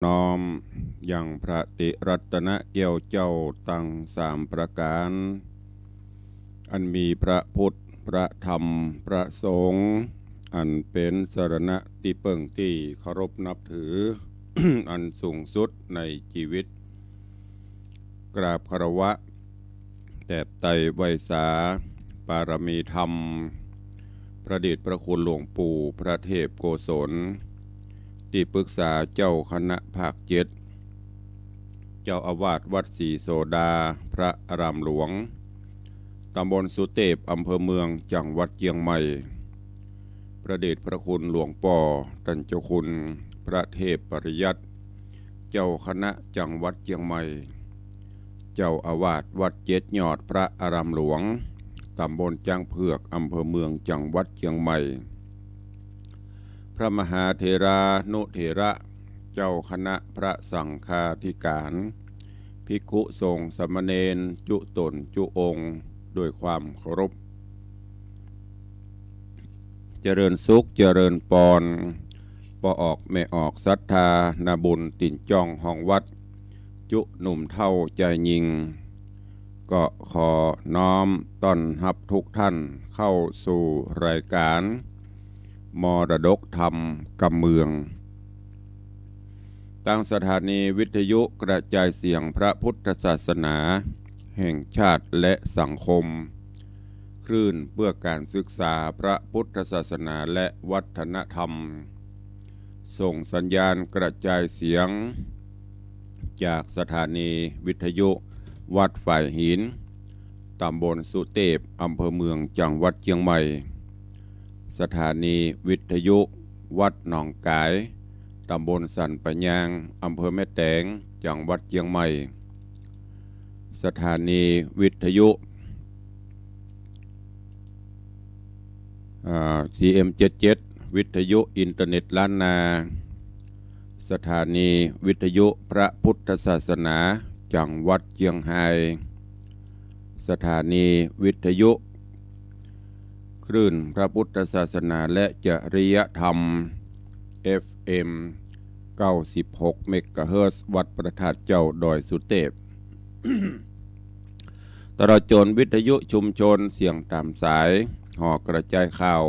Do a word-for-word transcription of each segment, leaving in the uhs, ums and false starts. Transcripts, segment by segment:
น้อมยังพระติรัตนแก้วเจ้าตังสามประก๋าน อันมีพระพุทธ พระธรรม พระสงฆ์ อันเป๋นสรณะตี้เปิ้งตี้เคารพนับถือ อันสูงสุดในจีวิต กราบคารวะ แตบไตรไหว้สา ปารมีธรรม พระเดชพระคุณหลวงปู่พระเทพโกศล ตี้ปรึกษาเจ้าคณะภาคเจ็ด เจ้าอาวาสวัดศรีโสดา พระอารามหลวง ตำบลสุเตพ อำเภอเมือง จังหวัดเจียงใหม่ พระเดชพระคุณหลวงป้อต้านเจ้าคุณพระเทพปริยัติ เจ้าคณะจังหวัดเจียงใหม่ เจ้าอาวาสวัดเจ็ดยอด พระอารามหลวง ตำบลจ๊างเผือก อำเภอเมือง จังหวัดเจียงใหม่ พระมหาเถรานุเถระ เจ้าคณะพระสังฆาธิการ ภิกขุสงฆ์สามเณรจุ๊ต๋นจุ๊องค์ ด้วยความเคารพ เจริญสุขเจริญปอน ป้อออกแม่ออกศรัทธา นาบุญตี๋นจ้องห้องวัด จุ๊หนุ่มเฒ่าจายญิง ก็ขอน้อมต้อนฮับทุกท่านเข้าสู่รายการมรดกธรรมกำเมือง ตางสถานีวิทยุกระจายเสียงพระพุทธศาสนาแห่งชาติและสังคม คลื่นเพื่อการศึกษาพระพุทธศาสนาและวัฒนธรรม ส่งสัญญาณกระจายเสียง จากสถานีวิทยุวัดฝายหิน ตำบลสุเตพ อำเภอเมือง จังหวัดเจียงใหม่ สถานีวิทยุวัดหนองก๋าย ตำบลสันป่ายาง อำเภอแม่แตง จังหวัดเจียงใหม่ สถานีวิทยุ อ่า ซีเอ็มเจ็ดเจ็ด วิทยุอินเทอร์เน็ตล้านนา สถานีวิทยุพระพุทธศาสนา จังหวัดเจียงฮาย สถานีวิทยุคลื่นพระพุทธศาสนาและจริยธรรม เอฟเอ็ม เก้าสิบหก เมกะเฮิรตซ์ วัดพระธาตุเจ้าดอยสุเตพ ตลอดจ๋นวิทยุชุมชนเสียงต๋ามสาย ห่อกระจายข่าว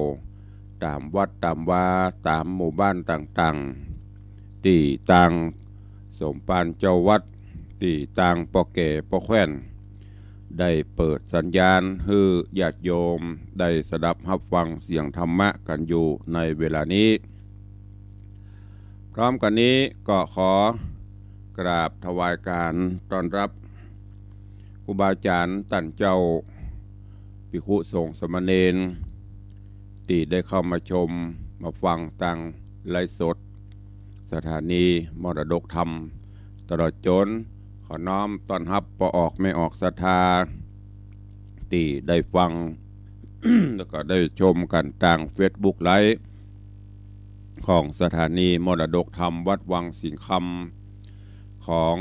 ต๋ามวัดต๋ามวา ต๋ามหมู่บ้านต่างๆ ตี้ตางสมภารเจ้าวัด ตี้ตางป้อแก่ป้อแคว่น ได้เปิดสัญญาณหื้อญาติโยมได้สดับฮับฟังเสียงธรรมะกั๋นอยู่ในเวลานี้ พร้อมกั๋นนี้ก็ขอกราบถวายการต้อนฮับครูบาอาจ๋ารย์ต้านเจ้า ภิกขุสงฆ์สามเณร ตี้ได้เข้ามาชมมาฟังตางไลฟ์สด สถานีมรดกธรรม ตลอดจ๋นขอน้อมต้อนฮับป้อออกแม่ออกศรัทธา ตี้ได้ฟัง แล้วก็ได้ชมกั๋นตางเฟซบุ๊กไลฟ์ ของสถานีมรดกธรรมวัดวังสิงห์คำ ของ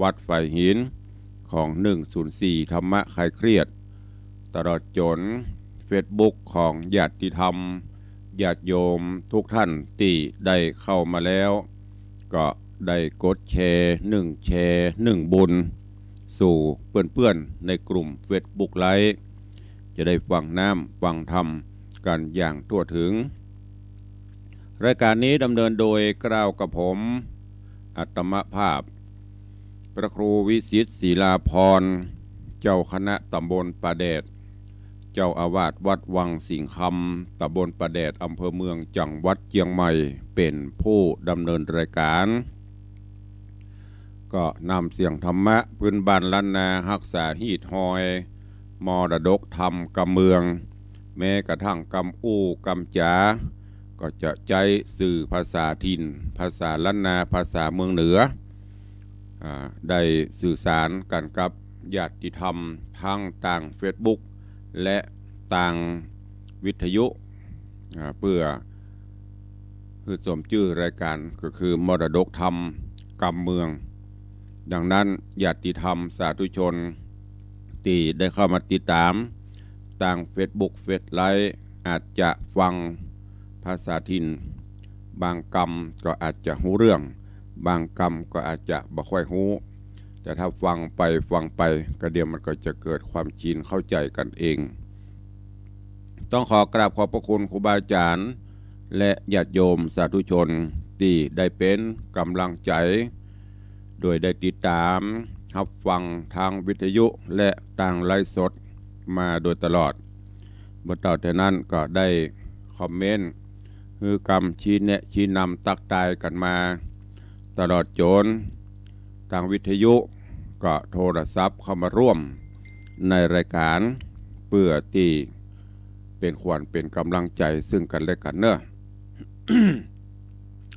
วัดฝายหิน ของหนึ่งศูนย์สี่ธรรมะคลายเครียด ตลอดจ๋นเฟซบุ๊กของญาติธรรม ญาติโยมทุกท่านตี้ได้เข้ามาแล้ว ก็ได้กดแชร์หนึ่งแชร์หนึ่งบุญ สู่เปื้อนๆ ในกลุ่มเฟซบุ๊กไลฟ์ จะได้ฟังน้ำฟังธรรมกั๋นอย่างทั่วถึง รายการนี้ดำเนินโดยเกล้ากระผม อัตมภาพ พระครูวิสิทธิ์ ศิลาภรณ์ เจ้าคณะตำบลป่าแดด เจ้าอาวาสวัดวังสิงห์คำ ตำบลป่าแดด อำเภอเมือง จังหวัดเจียงใหม่ เป๋นผู้ดำเนินรายการ ก็นำเสียงธรรมะพื้นบ้านล้านนา ฮักษาฮีตฮอย มรดกธรรมกำเมือง แม้กระทั่งกำอู้กำจ๋า ก็จะใจ๊สื่อภาษาถิ่น ภาษาล้านนา ภาษาเมืองเหนือ อ่า ได้สื่อสารกั๋นกับญาติธรรม ตึงตางเฟซบุ๊ก และตางวิทยุ อ่า เปื้อหื้อสมจื้อรายการก็คือมรดกธรรมกำเมือง ดังนั้นญาติธรรมสาธุชน ตี้ได้เข้ามาติดต๋ามตางเฟซบุ๊กเฟซไลฟ์ อาจจะฟังภาษาถิ่น บางกำก็อาจจะฮู้เรื่อง บางกำก็อาจจะบ่ค่อยฮู้ แต่ถ้าฟังไปฟังไป ก็เดี๋ยวมันก็จะเกิดความชินเข้าใจ๋กั๋นเอง ต้องขอกราบขอบพระคุณครูบาอาจ๋ารย์ และญาติโยมสาธุชนตี้ได้เป๋นก๋ำลังใจ๋ โดยได้ติดต๋ามฮับฟังตางวิทยุและตางไลฟ์สดมาโดยตลอด บ่เต้าแต่นั้นก็ได้คอมเมนต์ หื้อกำชี้แนะชี้นำตั๊กตายกั๋นมาตลอดจ๋นตางวิทยุก็โทรศัพท์เข้ามาร่วมในรายก๋าน เปื้อตี้เป๋นขวัญเป๋นก๋ำลังใจ๋ซึ่งกั๋นและกั๋นเนาะ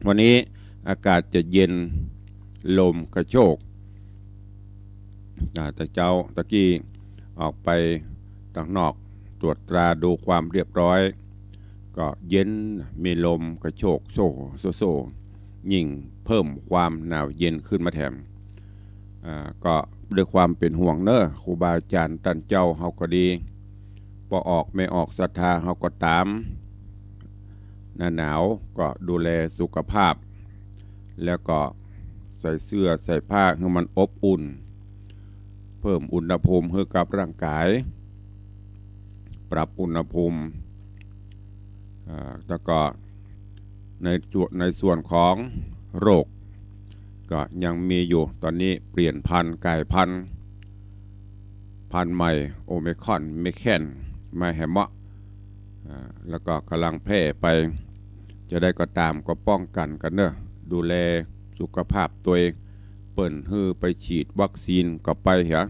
วันนี้อากาศจะเย็น ลมกระโชก อ่า แต่เจ๊าตะกี้ออกไปตางนอกตรวจตราดูความเรียบร้อย ก็เย็น มีลมกระโชกโซ่โซ่โซ่ ยิ่งเพิ่มความหนาวเย็นขึ้นมาแถม อ่า ก็ด้วยความเป๋นห่วงเนาะ ครูบาอาจ๋ารย์ต้านเจ้าเฮาก็ดี ป้อออกแม่ออกศรัทธาเฮาก็ต๋าม หน้าหนาวก็ดูแลสุขภาพ แล้วก็ใส่เสื้อใส่ผ้าหื้อมันอบอุ่น เพิ่มอุณหภูมิหื้อกับร่างก๋าย ปรับอุณหภูมิ อ่า แล้วก็ในส่วน ในส่วนของโรค ก็ยังมีอยู่ ต๋อนนี้เปลี่ยนพันธุ์ก๋ายพันธุ์ พันธุ์ใหม่โอไมครอน เมครอน มาแหมเนาะ อ่า แล้วก็ก๋ำลังแพร่ไป จะใดก็ต๋ามก็ป้องกั๋นกั๋นเนาะ ดูแลสุขภาพตวย เปิ้นหื้อไปฉีดวัคซีนก็ไปเหีย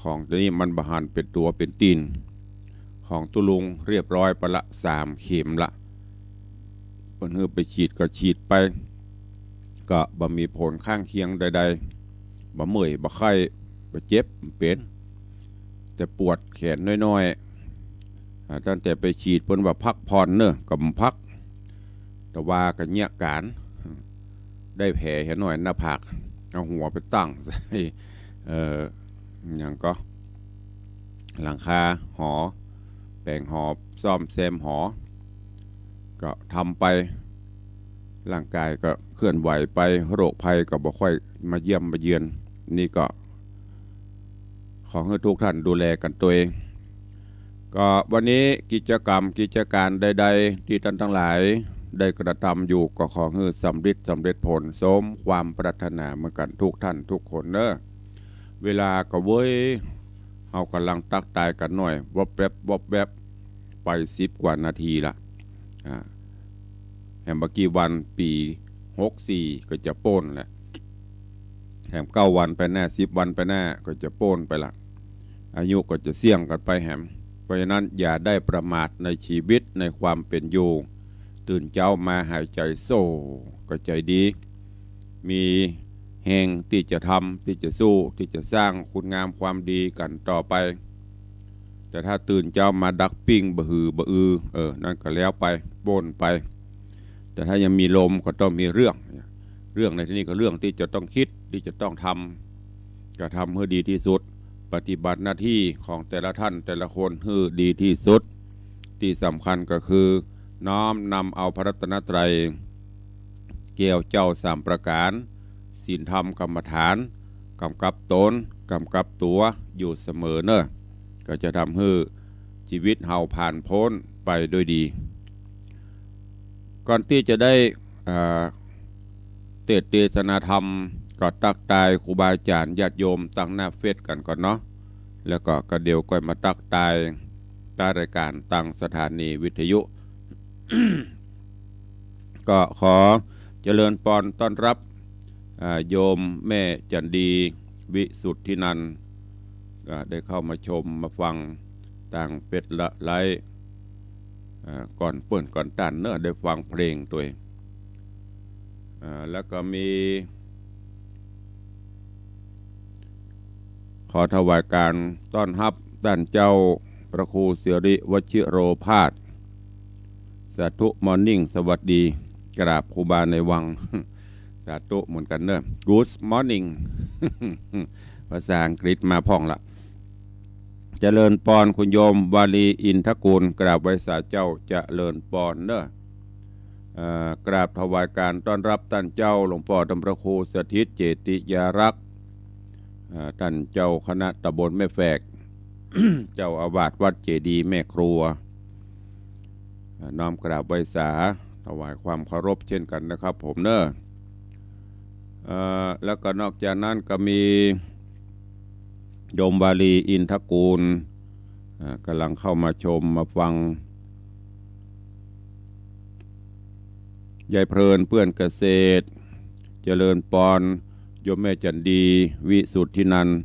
ของต๋อนนี้มันบ่หันเป๋นตั๋วเป๋นตี๋น ของตุ๊ลุงเรียบร้อยไปละ สามเข็มละ เปิ้นหื้อไปฉีดก็ฉีดไป ก็บ่มีผลข้างเคียงใดๆ บ่เมื่อย บ่ไข้ บ่เจ็บ บ่เป๋น แต่ปวดแขนน้อยๆ อ่า ตั้งแต่ไปฉีดเปิ้นว่าพักผ่อนเนาะ ก็บ่พัก แต่ว่าก็เยียะก๋าน ได้แผลเหียหน้อยหน้าผาก เอาหัวไปตั้งใส่ เอ่อ หยังก็ หลังคาหอ แป๋งหอ ซ่อมแซมหอ ก็ทำไป ร่างก๋ายก็เคลื่อนไหวไป โรคภัยก็บ่ค่อยมาเยี่ยมมาเยือน นี่ก็ขอหื้อทุกท่านดูแลกั๋นตวย ก็วันนี้กิจกรรมกิจก๋านใดๆ ตี้ต้านตังหลายได้กระทำอยู่ ก็ขอหื้อสำริดสำเร็จผลสมความปรารถนาเหมือนกั๋นทุกท่านทุกคนเนาะ เวลาก็เว้ย เฮาก๋ำลังตั๊กตายกั๋นหน้อย วับแวบวับแวบ ไปสิบกว่านาทีละ อ่า แหมบ่กี่วันปี๋หกสี่ก็จะป๊นแล้ว แหมเก้าวันไปหน้า สิบวันไปหน้าก็จะป๊นไปละ อายุก็จะเสี้ยงกั๋นไปแหม เพราะฉะนั้นอย่าได้ประมาทในชีวิตในความเป๋นอยู่ ตื่นเจ๊ามาหายใจ๋โซ่ก็ใจ๋ดี มีแฮงตี้จะทำ ตี้จะสู้ ตี้จะสร้างคุณงามความดีกั๋นต่อไป แต่ถ้าตื่นเจ๊ามาดักปิ้งบ่หือบ่อือ เออ นั่นก็แล้วไป ป๊นไป แต่ถ้ายังมีลมก็ต้องมีเรื่อง เรื่องในที่นี่ก็เรื่องตี้จะต้องกึ๊ด ตี้จะต้องทำ ก็ทำหื้อดีตี้สุด ปฏิบัติหน้าตี้ของแต่ละท่านแต่ละคนหื้อดีตี้สุด ตี้สำคัญก็คือ น้อมนำเอาพระรัตนตรัย แก้วเจ้าสามประก๋าน ศีลธรรมกรรมฐาน ก๋ำกับต๋น ก๋ำกับตั๋วอยู่เสมอเนาะ ก็จะทำหื้อชีวิตเฮาผ่านป๊นไปด้วยดี ก่อนตี้จะได้ อ่า เตสน์เตสนาธรรม ก็ตั๊กตายครูบาอาจ๋ารย์ญาติโยมตางหน้าเฟซกั๋นก่อนเนาะ แล้วก็ ก็เดี๋ยวก้อยมาตั๊กตายตางรายก๋านตางสถานีวิทยุ ก็ขอเจริญปอนต้อนฮับ อ่า โยมแม่จั๋นดี วิสุทธินันท์ อ่า ได้เข้ามาชมมาฟังตางเฟซไลฟ์ อ่า ก่อนเปิ้นก่อนต้านเนาะ ได้ฟังเพลงตวย อ่า แล้วก็มี ขอถวายก๋านต้อนฮับต้านเจ้าพระครูสิริวชิโรภาส สาธุ มอร์นิ่ง สวัสดี กราบครูบาในวัง สาธุเหมือนกั๋นเนาะ Good morning ภาษาอังกฤษมาพ่องละ เจริญปอนคุณโยมวาลีอินทกูล กราบไหว้สาเจ้า เจริญปอนเนาะ อ่า กราบถวายการต้อนรับต้านเจ้าหลวงป้อต้านพระครูสถิตเจติยารักษ์ อ่า ต้านเจ้าคณะตำบลแม่แฝก เจ้าอาวาสวัดเจดีย์แม่ครัว อ่า น้อมกราบไหว้สา ถวายความเคารพเช่นกั๋นนะครับผมเนาะ เอ่อ แล้วก็นอกจากนั้นก็มี โยมวาลี อินทกูล อ่า ก่ำลังเข้ามาชมมาฟัง ยายเพลิน เปื้อนเกษตร เจริญปอน โยมแม่จันดี วิสุทธินันท์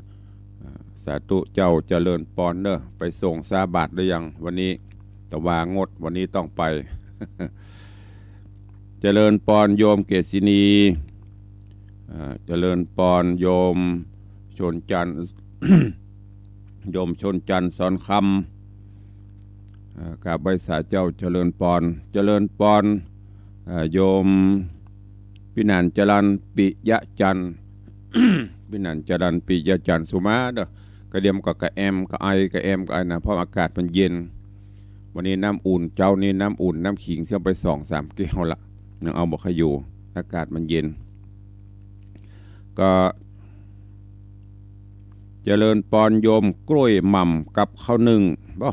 อ่า สาธุเจ้า เจริญปอนเนาะ ไปส่งสาบาตรหรือยังวันนี้ ตะวางด วันนี้ต้องไป เจริญปอนโยมเกษินี อ่า เจริญปอนโยมชนจันทร์ โยมชนจันทร์สอนคำ อ่า กราบไหว้สาเจ้า เจริญปอน เจริญปอน อ่า โยมพินานจรัญปิยะจันทร์ พินานจรัญปิยะจันทร์ สุมาเด้อ กระเดียมก็กระแอมกระไอกระแอมกระไอนะ เพราะอากาศมันเย็น วันนี้น้ำอุ่น เจ๊านี้น้ำอุ่น น้ำขิงเสี้ยไปสองสามแก้วละ ยังเอาบ่ค่อยอยู่ อากาศมันเย็น ก็ เจริญปอนโยม กล้วยหม่ำกับข้าวนึ่ง บ่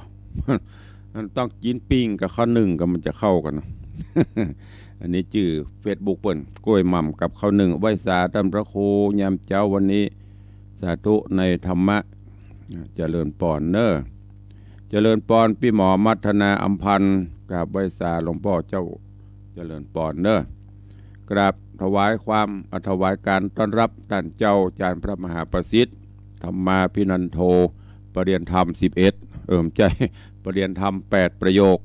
มันต้องกิ๋นปิ้งกับข้าวนึ่ง ก็มันจะเข้ากั๋นเนาะ อันนี้จื้อเฟซบุ๊กเปิ้น กล้วยหม่ำกับข้าวนึ่ง ไหว้สาต้านพระครูยามเจ๊าวันนี้ สาธุในธรรมะ เจริญปอนเนาะ เจริญปอนปี้หมอมัทนาอำพันธ์ กราบไหว้สาหลวงป้อเจ้า เจริญปอนเนาะ กราบถวายความ อ่ะ ถวายการต้อนรับต้านเจ้าจารย์พระมหาประสิทธิ์ ธรรมาภินันโท ปริญญาธรรมสิบเอ็ด เออ บ่ใจ้ ปริญญาธรรมแปดประโยค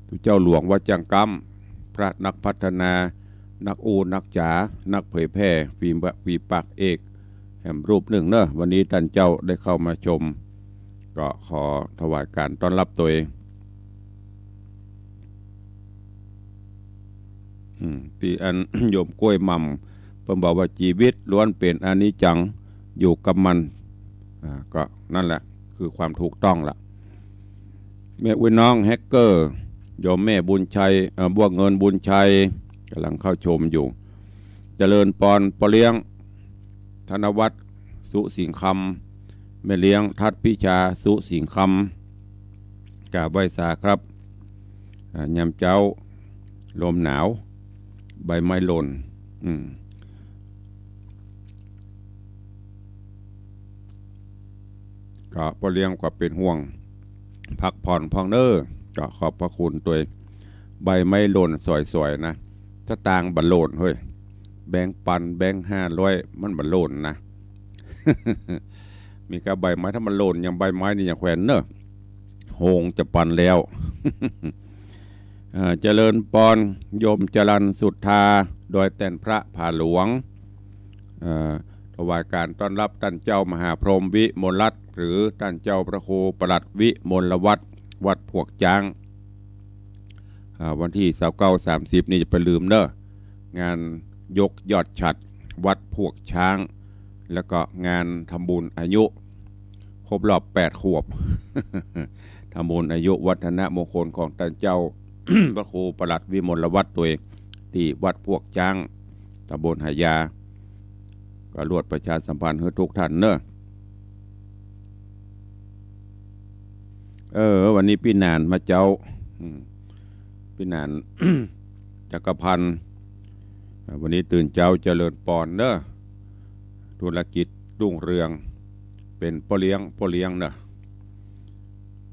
ตุ๊เจ้าหลวงวัดจ้างกำ พระนักพัฒนา นักอู้นักจ๋า นักเผยแพร่ ฝีมือ ฝีปากเอก แหมรูปนึ่งเนาะ วันนี้ต้านเจ้าได้เข้ามาชม ก็ขอถวายการต้อนรับตวย อืม ตี้อัน โยมกล้วยหม่ำ เปิ้นบอกว่า จีวิตล้วนเป๋นอนิจจัง อยู่กับมัน อ่า ก็นั่นแหละ คือความถูกต้องละ แม่อุ๊ยน้องแฮกเกอร์ โยมแม่บุญชัย เอ่อ บัวเงินบุญชัย ก่ำลังเข้าชมอยู่ เจริญปอนป้อเลี้ยง ธนวัฒน์ สุสิงห์คำ แม่เลี้ยง ทัศน์พิชา สุสิงห์คำ กราบไหว้สาครับ อ่า ยามเจ๊า ลมหนาว ใบไม้หล่น อืม ก็ป้อเลี้ยงก็เป๋นห่วง พักผ่อนพ่องเน้อ ก็ขอบพระคุณตวย ใบไม้หล่นสวยๆ นะ สตางค์บ่หล่นเฮ้ย แบงค์ปัน แบงค์ห้าร้อย มันบ่หล่นนะ มีก้าใบไม้ ถ้ามันหล่นอย่างใบไม้นี่อย่างแขวนเน้อ โฮงจะปันแล้ว เอ่อ เจริญปอน โยมจรัญสุทธา ดอยแต้นพระผาหลวง เอ่อ ถวายการต้อนรับต้านเจ้ามหาพรหมวิมลรัตน์ หรือต้านเจ้าพระครูประหลัดวิมลวัฒน์ วัดพวกจ๊าง อ่า วันตี้ซาวเก้า สามสิบ นี่จะบ่าลืมเน้อ งานยกยอดฉัตรวัดพวกจ๊าง แล้วก็งานทำบุญอายุ ครบรอบแปดขวบ ทำบุญอายุวัฒนมงคลของต้านเจ้า พระครูประหลัดวิมลวัฒน์ตวย ตี้วัดพวกจ๊าง ตำบลหายา ก็ลวดประชาสัมพันธ์หื้อทุกท่านเน้อ เออ วันนี้ปี้หนานมาเจ๊า อืม ปี้หนาน จักรพันธ์ อ่า วันนี้ตื่นเจ๊าเจริญปอนเน้อ ธุรกิจรุ่งเรือง เป๋นป้อเลี้ยง ป้อเลี้ยงเน้อ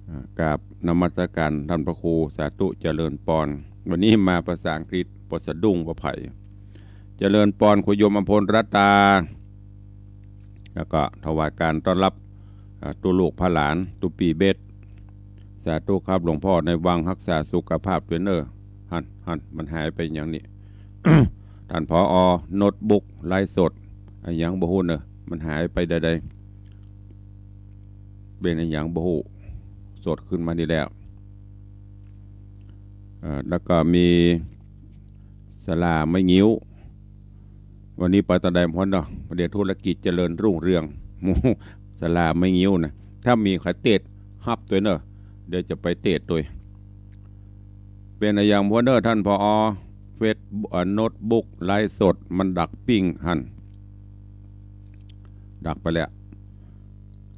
อ่า กราบนมัสการต้านพระครู สาธุเจริญปอน วันนี้มาภาษาอังกฤษ ปอสะดุ้งว่าใผ เจริญปอนครูโยมอำพลรัตตา แล้วก็ถวายการต้อนรับ อ่า ตุ๊ลูกพระหลาน ตุ๊ปี้เบส สาธุครับหลวงป้อ ในวังฮักษาสุขภาพตวยเน้อ หั้น หั้น มันหายไปอย่างนี้ ต้าน ผอ โน้ตบุ๊กไลฟ์สด อะหยังบ่ฮู้เน้อ มันหายไปใดๆ เป๋นอะหยังบ่ฮู้ สดขึ้นมานี่แล้ว เอ่อ แล้วก็มีศาลาไม้งิ้ว วันนี้ไปตางใดพ่องเนาะ เดี๋ยวธุรกิจเจริญรุ่งเรือง หมู่ศาลาไม้งิ้วนะ ถ้ามีใผเตสน์ฮับตวยเน้อ เดี๋ยวจะไปเตสน์ตวย เป๋นอะหยังพ่องเน้อต้าน ผอ เฟซ เอ่อ โน้ตบุ๊กไลฟ์สดมันดักปิ้งหั้น ดักไปแล้ว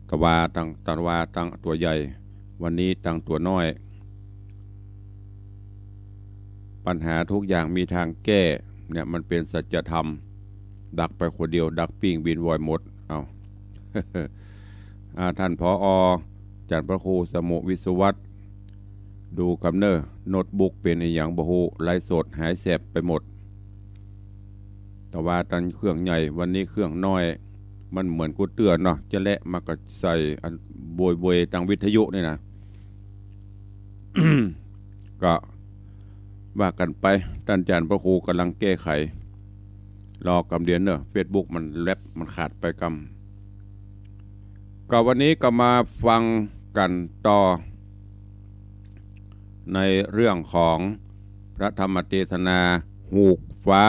ตะวาตัง ตะวาตังตั๋วใหญ่ วันนี้ตังตั๋วน้อย ปัญหาทุกอย่างมีทางแก้ เนี่ยมันเป๋นสัจธรรม ดักไปคนเดียว ดักปิ้งวินวอยหมด เอ้า อ่า ท่าน ผอ. อาจ๋ารย์พระครูสมุห์ วิศวัฒน์ ดูกำเน่อ โน้ตบุ๊กเป๋นอะหยังบ่ฮู้ ไลฟ์สดหายแสบไปหมด ตะวาตังเครื่องใหญ่ วันนี้เครื่องน้อย มันเหมือนกู้เตื้อเนาะ จะและมาก็ใส่อันโวยๆ ตังวิทยุนี่นะ ก็ว่ากั๋นไป ต้านอาจ๋ารย์พระครูก่ำลังแก้ไข รอกำเดียวเน่อ เฟซบุ๊กมันแล็บ มันขาดไปกำ ก็วันนี้ก็มาฟังกั๋นต่อ ในเรื่องของพระธรรมเตสนา ฮูกฟ้า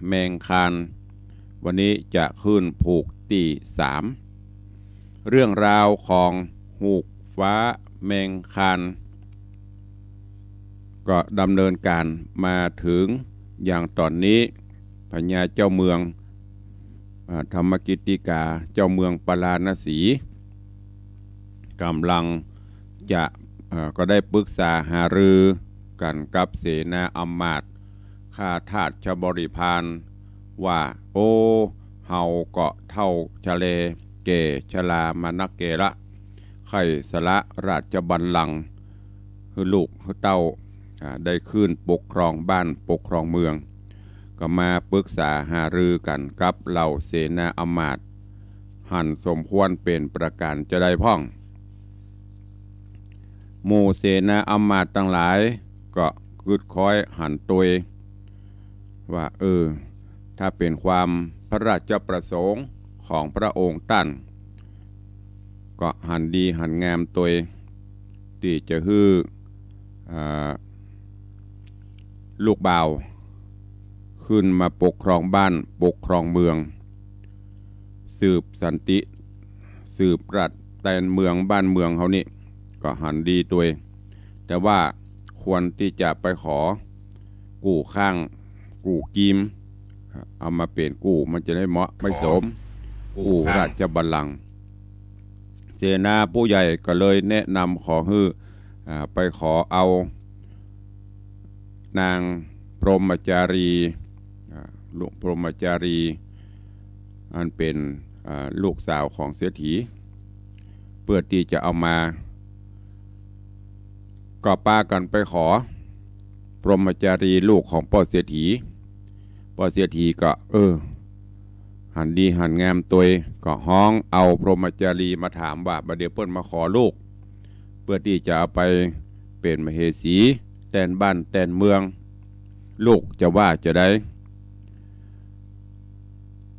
แมงคาน วันนี้จะขึ้นผูกตี้สาม เรื่องราวของฮูกฟ้าแมงคาน ก็ดำเนินก๋านมาเถิงอย่างต๋อนนี้ พญาเจ้าเมือง อ่า ธรรมกิตติกา เจ้าเมืองปาราณสี ก่ำลังจะ เอ่อ ก็ได้ปึกษาหารือกั๋นกับเสนาอำมาตย์ ข้าทาสบริพาร ว่า โอ้ เฮาก็เฒ่าชะแล แก่ชรามานักแก่ละ ใค่สละราชบัลลังก์หื้อลูกหื้อเต้า อ่า ได้ขึ้นปกครองบ้านปกครองเมือง ก็มาปึกษาหารือกั๋นกับเหล่าเสนาอำมาตย์ หันสมควรเป๋นประก๋านจาใดพ่อง หมู่เสนาอำมาตย์ตังหลายก็กึ๊ดค้อยหันตวยว่า เออ ถ้าเป๋นความพระราชประสงค์ของพระองค์ต้าน ก็หันดีหันงามตวย ตี้จะหื้อ อ่า ลูกบ่าว ขึ้นมาปกครองบ้านปกครองเมือง สืบสันติ สืบราชแตนเมืองบ้านเมืองเฮานี่ ก็หันดีตวย แต่ว่าควรตี้จะไปขอกู้ข้างกู้กีม เอามาเป๋นกู้ มันจะได้เหมาะไม่สม กู้ข้าง กู้ราชบัลลังก์ เสนาผู้ใหญ่ก็เลยแนะนำขอหื้อ อ่า ไปขอเอา นางพรหมจารี อ่า ลูกพรหมจารี อันเป๋น อ่า ลูกสาวของเศรษฐี เปื้อตี้จะเอามา ก็ปากั๋นไปขอ พรหมจารีลูกของป้อเศรษฐี ป้อเศรษฐีก็ เออ หันดีหันงามตวย ก็ฮ้องเอาพรหมจารีมาถามว่า บ่าเดี่ยวเปิ้นมาขอลูก เปื้อตี้จะเอาไปเป๋นมเหสี แตนบ้านแตนเมือง ลูกจะว่าจาใด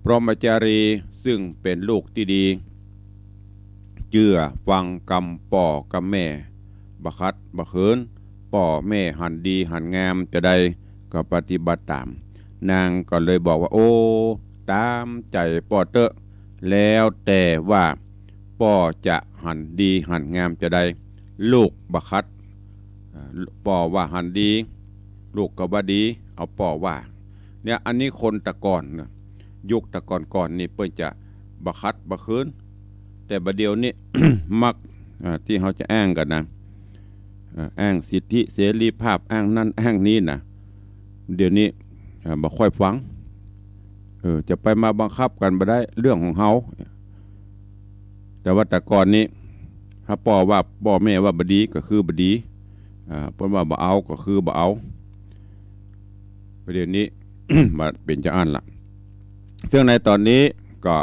พรหมจารีซึ่งเป๋นลูกตี้ดี เจื้อฟังกำป้อกำแม่ บ่ขัดบ่เขิน ป้อแม่หันดีหันงามจาใด ก็ปฏิบัติต๋าม นางก็เลยบอกว่า โอ้ ต๋ามใจ๋ป้อเต๊อะ แล้วแต่ว่าป้อจะหันดีหันงามจาใด ลูกบ่ขัด อ่า ป้อว่าหันดี ลูกก็ว่าดี เอาป้อว่า เนี่ย อันนี้คนแต่ก่อนนะ ยุคแต่ก่อนๆ นี่เปิ้นจะบ่ขัดบ่เขิน แต่บ่าเดี่ยวนี้ มัก อ่า ตี้เฮาจะอ้างกั๋นนะ อ่า อ้างสิทธิเสรีภาพ อ้างนั้นอ้างนี้นะ เดี๋ยวนี้ อ่า บ่ค่อยฟัง เออ จะไปมาบังคับกั๋นบ่ได้ เรื่องของเฮา แต่ว่าแต่ก่อนนี้ ถ้าป้อว่า ป้อแม่ว่าบ่ดีก็คือบ่ดี อ่า เปิ้นว่าบ่เอาก็คือบ่เอา ประเดี๋ยวนี้ มาเป๋นจาอั้นละ ซึ่งในต๋อนนี้ก็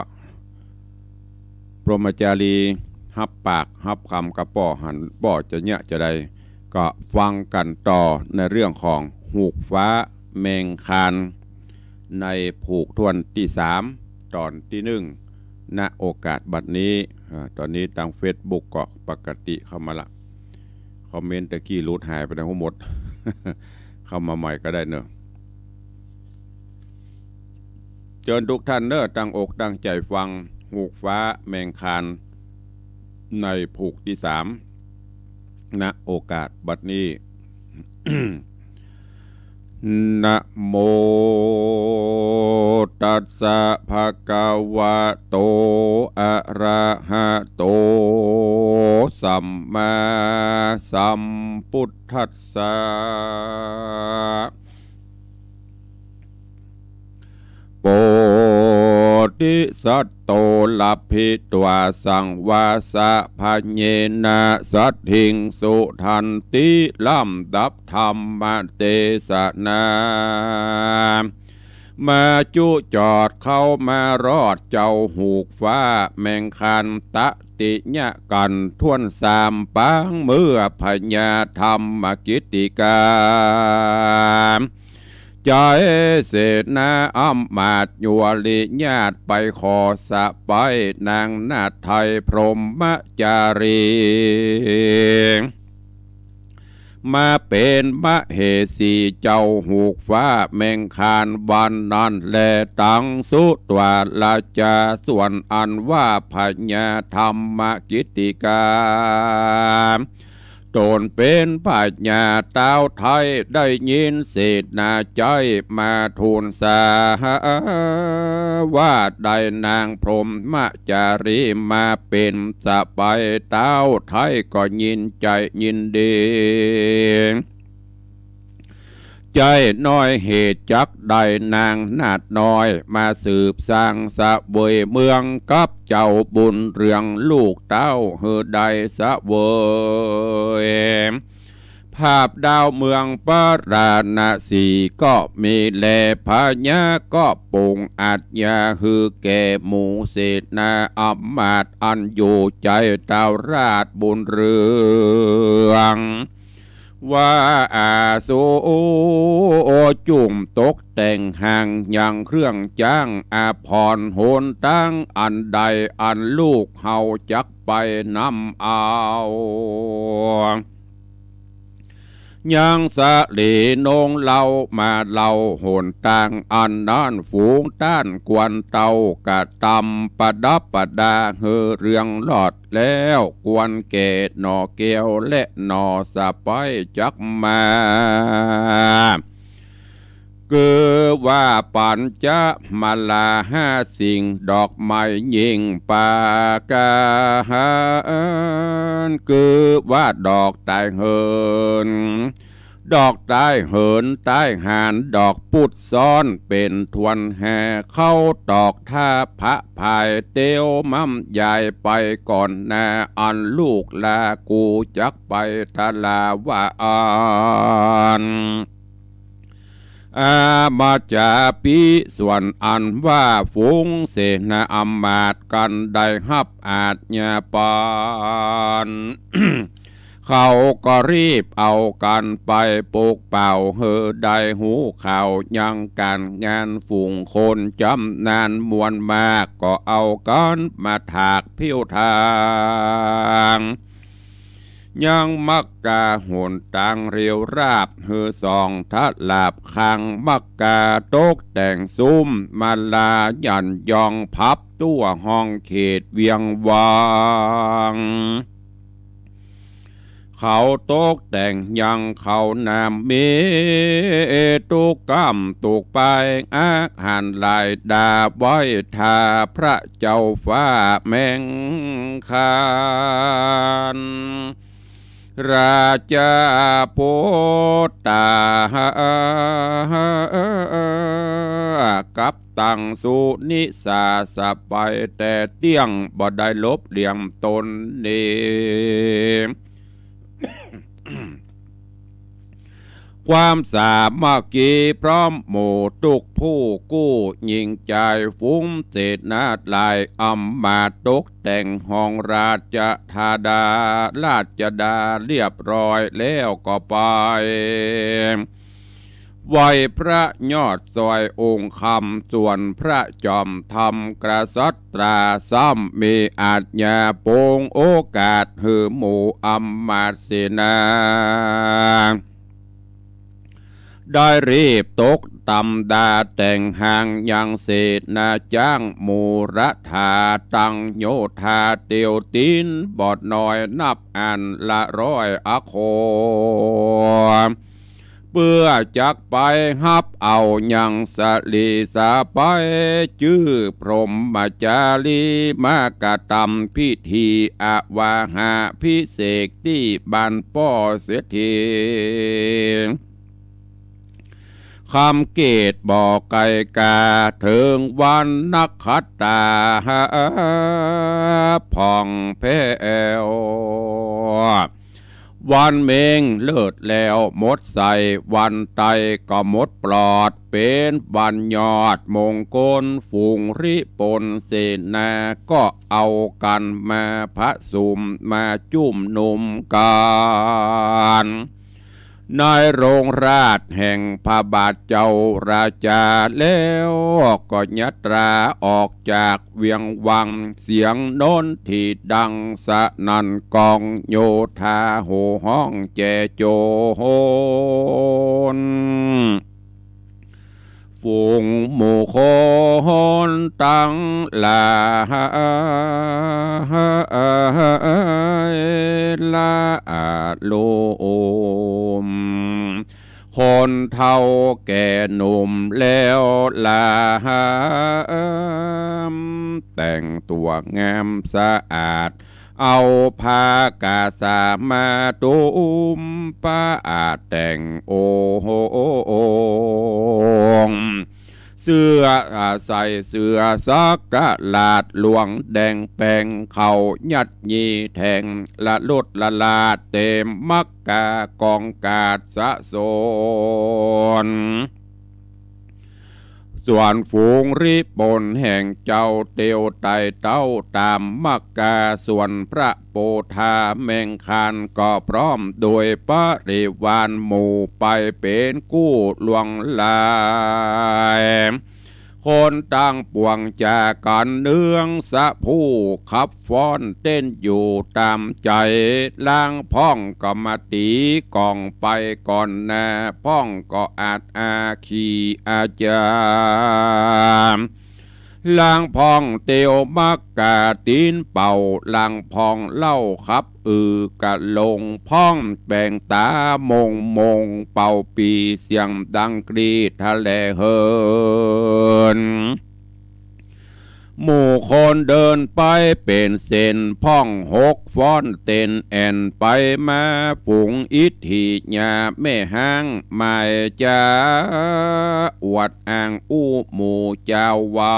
พรหมจารีฮับปากฮับกำกับป้อหัน ป้อจะเยียะจาใด ก็ฟังกั๋นต่อในเรื่องของฮูกฟ้าแมงคาน ในผูกถ้วนตี้สาม ต๋อนตี้นึ่ง ณ โอกาสบัดนี้ อ่า ต๋อนนี้ตางเฟซบุ๊กก็ปกติเข้ามาละ คอมเมนต์ตะกี้หลุดหายไปไหนหั้นหมด เข้ามาใหม่ก็ได้เนอะ เจิญทุกท่านเนอะ ตั้งอกตั้งใจ๋ฟังฮูกฟ้าแมงคาน ในผูกตี้สาม ณ โอกาสบัดนี้ นะโมตัสสะ ภะคะวะโต อะระหะโต สัมมาสัมพุทธัสสะ โพธิสัตโต ลัพพิตวา สังวาสะ พะเยนะ สัตถิง สุทันติ ลำดับธรรมเตสนา มาจุจอดเข้ามารอดเจ้าหูกฟ้าแมงคาน ตะติยะกั๋นถ้วนสามปาง เมื่อพญาธรรมกิตติกา ใจ๋เสนาอำมาตย์ยัวริญาติ ไปขอสะใป๊นางนาฏไทยพรหมจารี มาเป๋นมเหสีเจ้าหูกฟ้าแมงคาน วันนั้นแลตังสุตวาราจา ส่วนอันว่าพญาธรรมกิตติกา ต๋นเป๋นพญาต้าวไทย ได้ยินเสนาใจ๊มาทูลสา ว่าได้นางพรหมจารีมาเป๋นสะใป๊ต้าวไทย ก็ยินใจ๋ยินดี ใจ้น้อยเหตุจักได้นางนาฏน้อย มาสืบสร้างเสวยเมืองกับเจ้าบุญเรืองลูกเต้า หื้อได้เสวย ภาพดาวเมืองปาราณสีก็มีแล พญาก็ปรงอาชญาหื้อแก่หมู่เสนาอำมาตย์อันอยู่ใจ๋ต้าวราชบุญเรือง ว่าอาสจุ่มตกแต่งหางยังเครื่องจ๊างอาภรณ์หนตางอันใดอันลูกเฮาจักไปนำเอา ยังสะเหลนงเล่ามาเล่าหนตางอันนั้น ฝูงต้านกวนเต้ากระตำประดับประดาหื้อเรืองรอด แล้วกวนแก่หน่อแก้วและหน่อสะใป๊จักมา คือว่าปั๋ญจมาลาห้าสิ่ง ดอกไม้ยิ่งปากาหาร คือว่าดอกต๋ายเหิน ดอกต๋ายเหินต๋ายหาน ดอกปุดซ้อนเป๋นถ้วนห้า เข้าตอกถ้าพระพายเตียวม่ำยายไปก่อนหน้า อันลูกลากูจักไปทราว่าอัน อามาจาปิ ส่วนอันว่าฝูงเสนาอำมาตย์กั๋นได้ฮับอาชญาปั๋น เขาก็รีบเอากั๋นไปปกเป่า หื้อได้ฮู้ข่าวยังก๋านงาน ฝูงคนจ๋ำนานมวลมาก ก็เอากั๋นมาถากผิวทาง ยังมักกาหนตางเรียวราบ หื้อส่องทราบข้างมักกาตกแต่งสุมมาลาหยันยองพับ ตั๋วห้องเขตเวียงวัง เขาตกแต่งยังเขานามมี ตุ๊กก้ำตุ๊กปายอาหารหลายดา ไหว้ถ้าพระเจ้าฟ้าแมงคาน ราชาปุตตา กับตังสุนิสาสะใป๊แต่เตี้ยง บ่ได้ลบเหลี่ยมต๋นนี้ ความสามัคคีพร้อมหมู่ตุ๊กผู้กู้ ญิงจายฝูงเสนาหลายอำมาตย์ ตกแต่งห้องราชธาดา ราชดาเรียบร้อยแล้วก็ไป ไหว้พระยอดซอยองค์คำ ส่วนพระจอมธรรมกษัตรา ซ้ำมีอาชญาปงโอกาส หื้อหมู่อำมาตย์เสนา ได้รีบตกตำดาแต่งหางยังเสนาจ้าง หมู่ระถาตังโยธาเตียวตี๋น บ่น้อยนับอันละร้อยอโข ป ปื้อจักไปฮับเอายังสะหลีสะใป๊ จื้อพรหมจารีมากระตำพิธี อวาหาภิเษกตี้บ้านป้อเศรษฐี คำเกตบ่ไกลกา เถิงวันนักขัตตาผ่องแผ้ว วันเม็งเลิศแล้วหมดใส วันไตก็หมดปลอด เป๋นวันยอดมงคล ฝูงริปนเสนาก็เอากั๋นมาผะสุม มาจุมนุมกั๋น ในโรงราชแห่งพระบาทเจ้าราชา แล้วก็ยัตราออกจากเวียงวัง เสียงโนนที่ดังสนั่นก้อง โยธาโห่ฮ้องแจ้โจร ฝูงหมู่คนตังหลายละอาลุม คนเฒ่าแก่หนุ่มแล้วหลาย แต่งตั๋วงามสะอาด เอาผ้ากาสามาตุ้มป้าแต่งโอ่ง เสื้อ อ่า ใส่เสื้อสักหลาดหลวงแดงแป๋ง เข้ายัดยีแถง ละลดละลาเตรียมมักกากองกาดสะสน ส่วนฝูงริปนแห่งเจ้าเตียวไต่เต้าต๋ามมักกา ส่วนพระโปธาแมงคานก็พร้อมโดยปริวารหมู่ไปเป๋นกู้ลวงลาย คนตังปวงจากั๋นเนืองสะผู้ขับฟ้อนเต้นอยู่ต๋ามใจ๋ ลางพ่องก็มาตี๋ก่องไปก่อนหน้า พ่องก็อาดอาขี่อาจา ลางพ่องเตียวมักกาตี๋นเป่า ลางพ่องเล่าขับอือกะลง พ่องแป๋งต๋ามงมงเป่าปี่เสียงดังกรีดทะเลเหิน หมู่คนเดินไปเป๋นเส้น พ่องหกฟ้อนเต้นแอ่นไปมา ฝูงอิทธิญาแม่ฮ้างหมายจา อวดอ้างอู้หมู่จาววั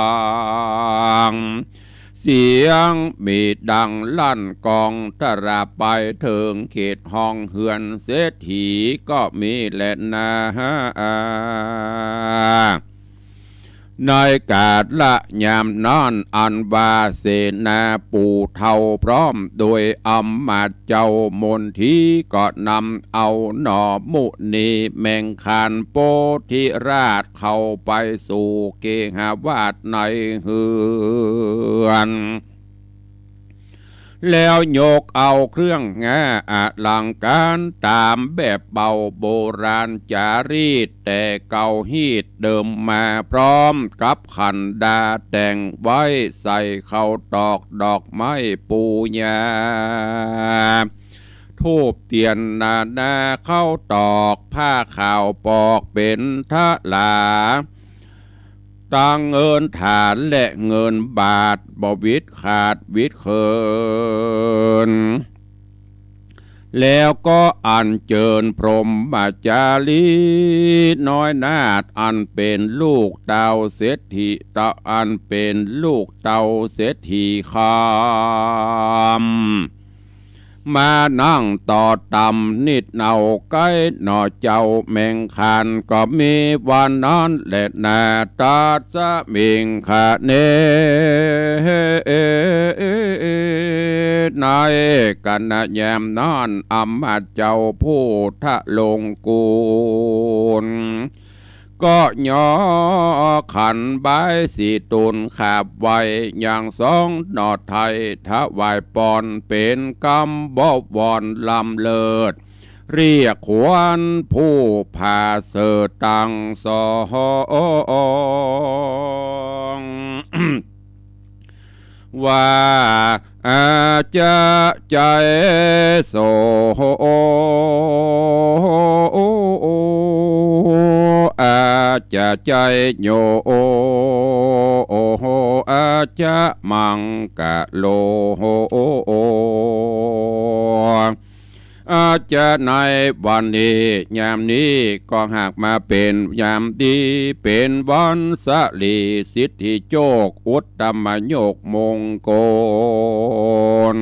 ง เสียงมีดังลั่นก้อง ตระไปเถิงเขตห้องเฮือนเศรษฐีก็มีแลนา ในกาละยามนั้นอันว่าเสนาปู่เฒ่าพร้อมโดยอำมาตย์เจ้ามนทีก็นำเอาหน่อมุนีแมงคานโพธิราชเข้าไปสู่เกหวาสในเฮือน แล้วยกเอาเครื่องงาอลังก๋ารต๋ามแบบเบาโบราณจารีตแต่เก่าฮีตเดิมมา พร้อมกับขันดาแต่งไว้ ใส่ข้าวตอกดอกไม้ปูยา ธูปเตียนนานา ข้าวตอกผ้าขาวปอกเป๋นทะหลา ตังเงินถ่านและเงินบาทบ่หวิดขาดหวิดเขิน แล้วก็อัญเจิญพรหมจารีน้อยนาถอันเป๋นลูกเต้าเศรษฐี เต้า อันเป๋นลูกเต้าเศรษฐีคำ มานั่งต่อตำนิดเนาใก้หน่อเจ้าแมงคานก็มีวันนั้นแลนา ตัสมิงคะเน ในขณะยามนั้นอำมาตย์เจ้าพุทธลงกุล ก็ยกขันบายสีตูนขาบไหว้ยังสองหน่อไทยถวายปอนเป๋นกำบวรล้ำเลิศ เรียกขวัญผู้ประเสริฐตังสอง ว่าอาจจะใจโส จจโย โอโห อาจจะมังกะโล อาจจะในวันนี้ ยามนี้ก็หากมาเป๋นยามดี เป๋นวันสะหลีสิทธิโจก อุตตมโยกมงคล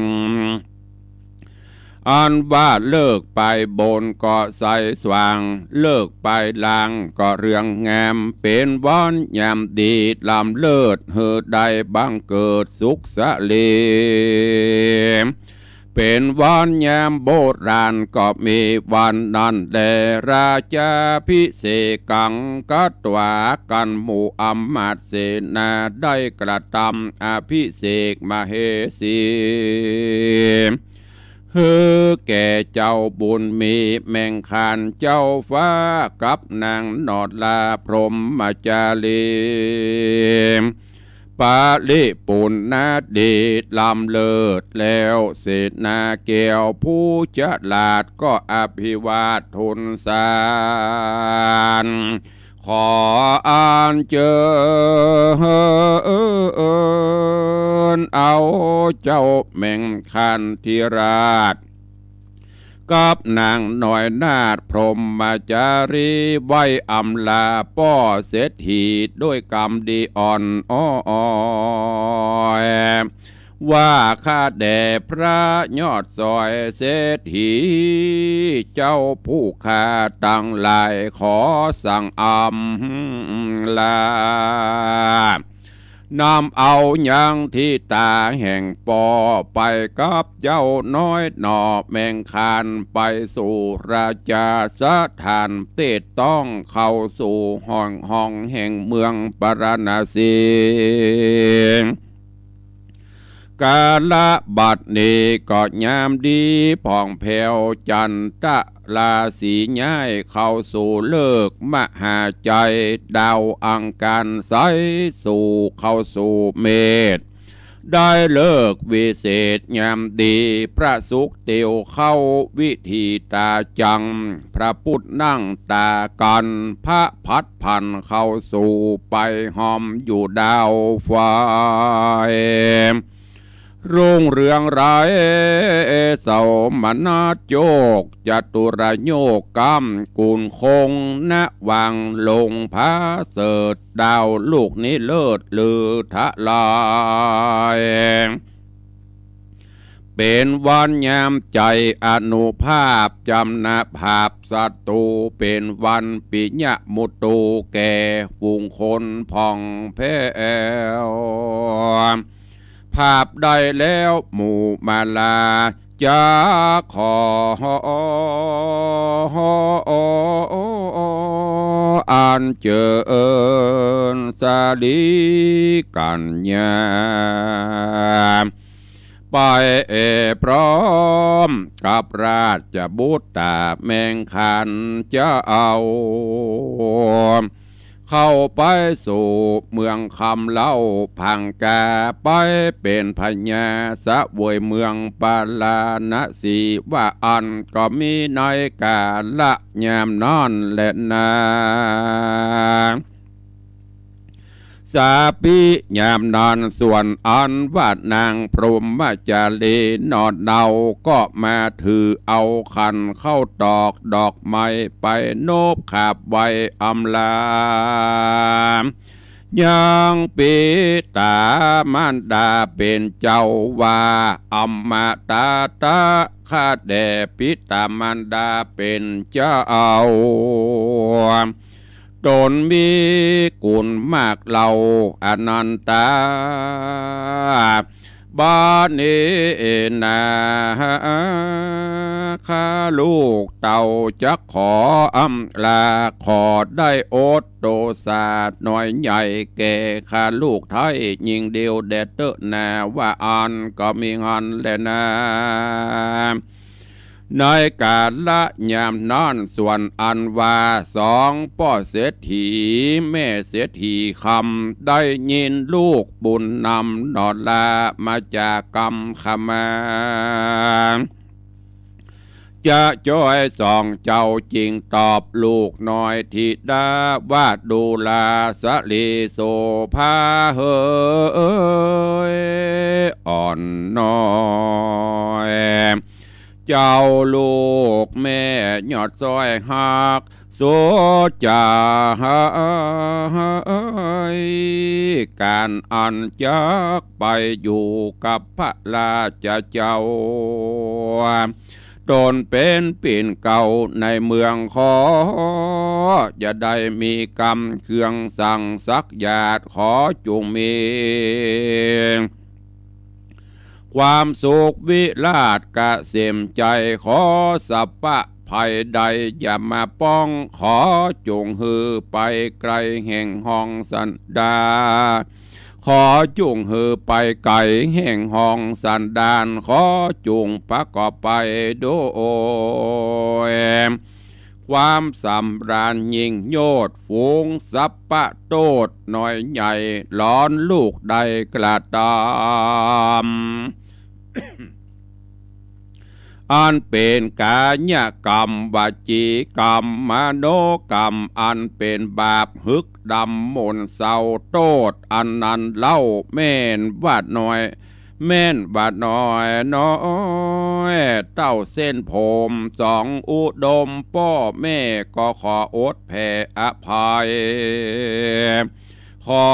อันว่าฤกษ์ไปบนก็ใสสว่าง ฤกษ์ไปล่างก็เรืองงาม เป๋นวันยามดีล้ำเลิศ หื้อได้บังเกิดสุขสะหลี เป๋นวันยามโบราณก็มีวันนั้นแล ราชาภิเษกัง กัตวา กันหมู่อำมาตย์เสนาได้กระตำอภิเษกมเหสี หื้อแก่เจ้าบุญมีแมงคานเจ้าฟ้ากับนางนอดลาพรหมจารี ปริปุณณดีล้ำเลิศแล้ว เสนาแก้วผู้ฉลาดก็อภิวาททูลสาร ขออัญเจิญเอาเจ้าแมงคานธิราช กับนางน้อยนาถพรหมจารี ไหว้อำลาป้อเศรษฐีด้วยกำดีอ่อนอ้อย ว่าข้าแด่พระยอดสอยเศรษฐี เจ้าผู้ข้าตังหลายขอสั่งอำลา นำเอายังทิตาแห่งป้อ ไปกับเจ้าน้อยหน่อแมงคาน ไปสู่ราชสถาน เตดต้องเข้าสู่ห้องห้องแห่งเมืองปาราณสี กาละบัดนี้ก็ยามดีผ่องแผ้ว จันทราศีย้ายเข้าสู่ฤกษ์มหาจัย ดาวอังคารใสสู่เข้าสู่เมษ ได้ฤกษ์วิเศษยามดี พระศุกร์เตียวเข้าวิถีตาจัง พระพุธนั่งตากัน พระหัสบดีผ่านเข้าสู่ไปฮอมอยู่ดาวไฟ รุ่งเรืองไร้สมณโจก จตุรโยกก้ำกุลคง ณ วังลงผาเสริฐ ดาวลูกนี้เลิศลือทะลาย เป๋นวันยามใจ๋อนุภาพ จำนภาพศัตรู เป๋นวันปิยมุตตูแก่ฝูงคนผ่องแผ้ว ภาพได้แล้วหมู่มาลา จะขออัญเจิญสาลีกัญญา ไปพร้อมกับราชบุตราแมงคานเจ้า เข้าไปสู่เมืองคำเล่าพังกา ไปเป๋นพญาเสวยเมืองปาราณสี ว่าอั้นก็มีในกาละยามนั้นแลนา สาปิยามนั้นส่วนอันว่านางพรหมจารีนอนเนา ก็มาถือเอาขันข้าวตอกดอกไม้ไปนบขาบไหว้อำลา ยังปิตามารดาเป๋นเจ้าว่า อมตะตะ ข้าแด่ปิตามารดาเป๋นเจ้า ตนมีกุณมากเล่าอนันตา บัดนี้นา ข้าลูกเต้าจักขออำลา ขอได้อดโตสาหน้อยใหญ่แก่ข้าลูกไท้ ยิ่งเดียวแด่เต๊อะนา ว่าอั้นก็มีหั้นแลนา ในกาละยามนั้นส่วนอันว่าสองป้อเศรษฐีแม่เศรษฐีคำ ได้ยินลูกบุญนำนอลามาจากกำขมา จะจ้อยส่องเจ้า จึงตอบลูกน้อยธิดาว่า ดูราสะเลโสภาเหย อ่อนน้อย เจ้าลูกแม่ยอดซ้อยฮัก สุดจะหาย ก๋านอันจักไปอยู่กับพระราชเจ้า ตนเป๋นปิ่นเกล้าในเมือง ขออย่าได้มีกำเคืองสังสักหยาด ขอจุ่งมี ความสุขวิราชเกษมใจ๋ ขอสัพพะภัยใดอย่ามาป้อง ขอจุ่งหื้อไปไก๋แห่งห้องสันดาน ขอจุ่งหื้อไปไก๋แห่งห้องสันดาน ขอจุ่งประกอบไปโดย ความสำราญยิ่งโยชน์ ฝูงสัพพะโต้ษน้อยใหญ่ หลอนลูกได้กระตำ อันเป๋นก๋ายกรรม วจีกรรม มโนกรรม อันเป๋นบาปหึกดำมนเศร้า โต้ษอันนั้นเล่า แม่นว่าน้อย แม่นว่าน้อย น้อยเต้าเส้นผมสองอุดม ป้อแม่ก็ขออดแผ่อภัย ขอ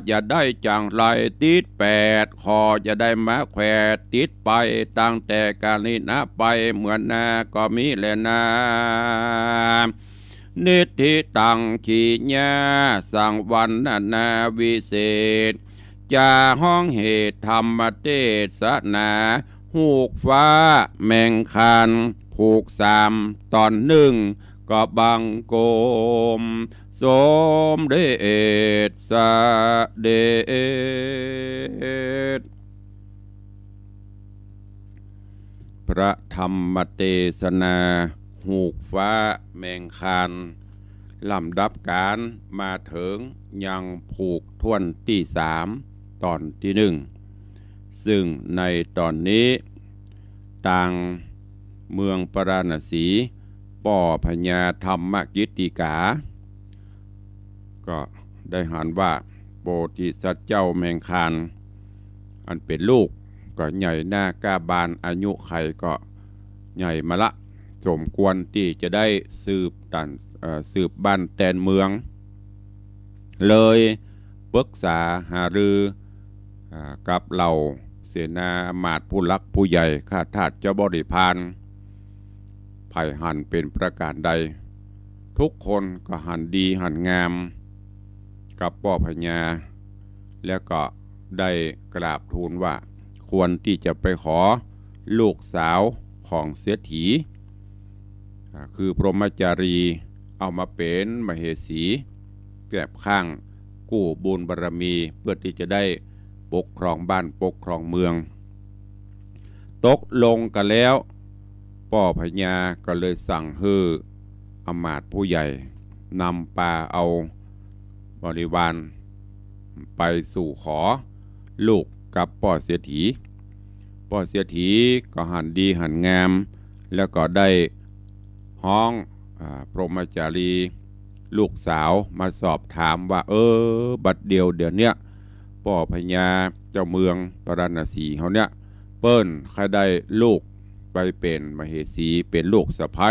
อย่าได้จั่งไรติดแปด ขออย่าได้มาแขวดติดไป ตั้งแต่กาลนี้นะไป เมื่อหน้าก็มีแลนา นิทธิตัง ขีญา สังวรรณนาวิเศษ จะฮ้องเหตุธรรมเตสนา ฮูกฟ้าแมงคาน ผูกสามต๋อนนึ่ง ก็บังคมสมเด็จเสด็จ พระธรรมเตสนา ฮูกฟ้าแมงคาน ลำดับก๋านมาเถิงยังผูกถ้วนตี้สาม ต๋อนตี้นึ่ง ซึ่งในต๋อนนี้ ตางเมืองปาราณสี ป้อพญาธรรมกิตติกา ก็ได้หันว่า โพธิสัตว์เจ้าแมงคาน อันเป๋นลูกก็ใหญ่หน้าก้าบาน อายุขัยก็ใหญ่มาละ สมควรตี้จะได้สืบตัน เอ่อ สืบบ้านแตนเมือง เลยปรึกษาหารือ อ่า กับเหล่าเสนาอำมาตย์ผู้หลักผู้ใหญ่ ข้าทาสเจ้าบริพาร ใผหันเป๋นประก๋านใด ทุกคนก็หันดีหันงามกับป้อพญา แล้วก็ได้กราบทูลว่า ควรตี้จะไปขอลูกสาวของเศรษฐี อ่า คือพรหมจารี เอามาเป๋นมเหสี แกบข้างกู้บุญบารมี เพื่อตี้จะได้ปกครองบ้านปกครองเมือง ตกลงกั๋นแล้ว ป้อพญาก็เลยสั่งหื้ออำมาตย์ผู้ใหญ่ นำปาเอาบริวารไปสู่ขอลูกกับป้อเศรษฐี ป้อเศรษฐีก็หันดีหันงาม แล้วก็ได้ฮ้อง อ่า พรหมจารี ลูกสาวมาสอบถามว่า เออ บัดเดี่ยวเดี๋ยวเนี้ย ป้อพญาเจ้าเมืองปาราณสีเฮาเนี่ย เปิ้นใค่ได้ลูกไปเป๋นมเหสี เป๋นลูกสะใภ้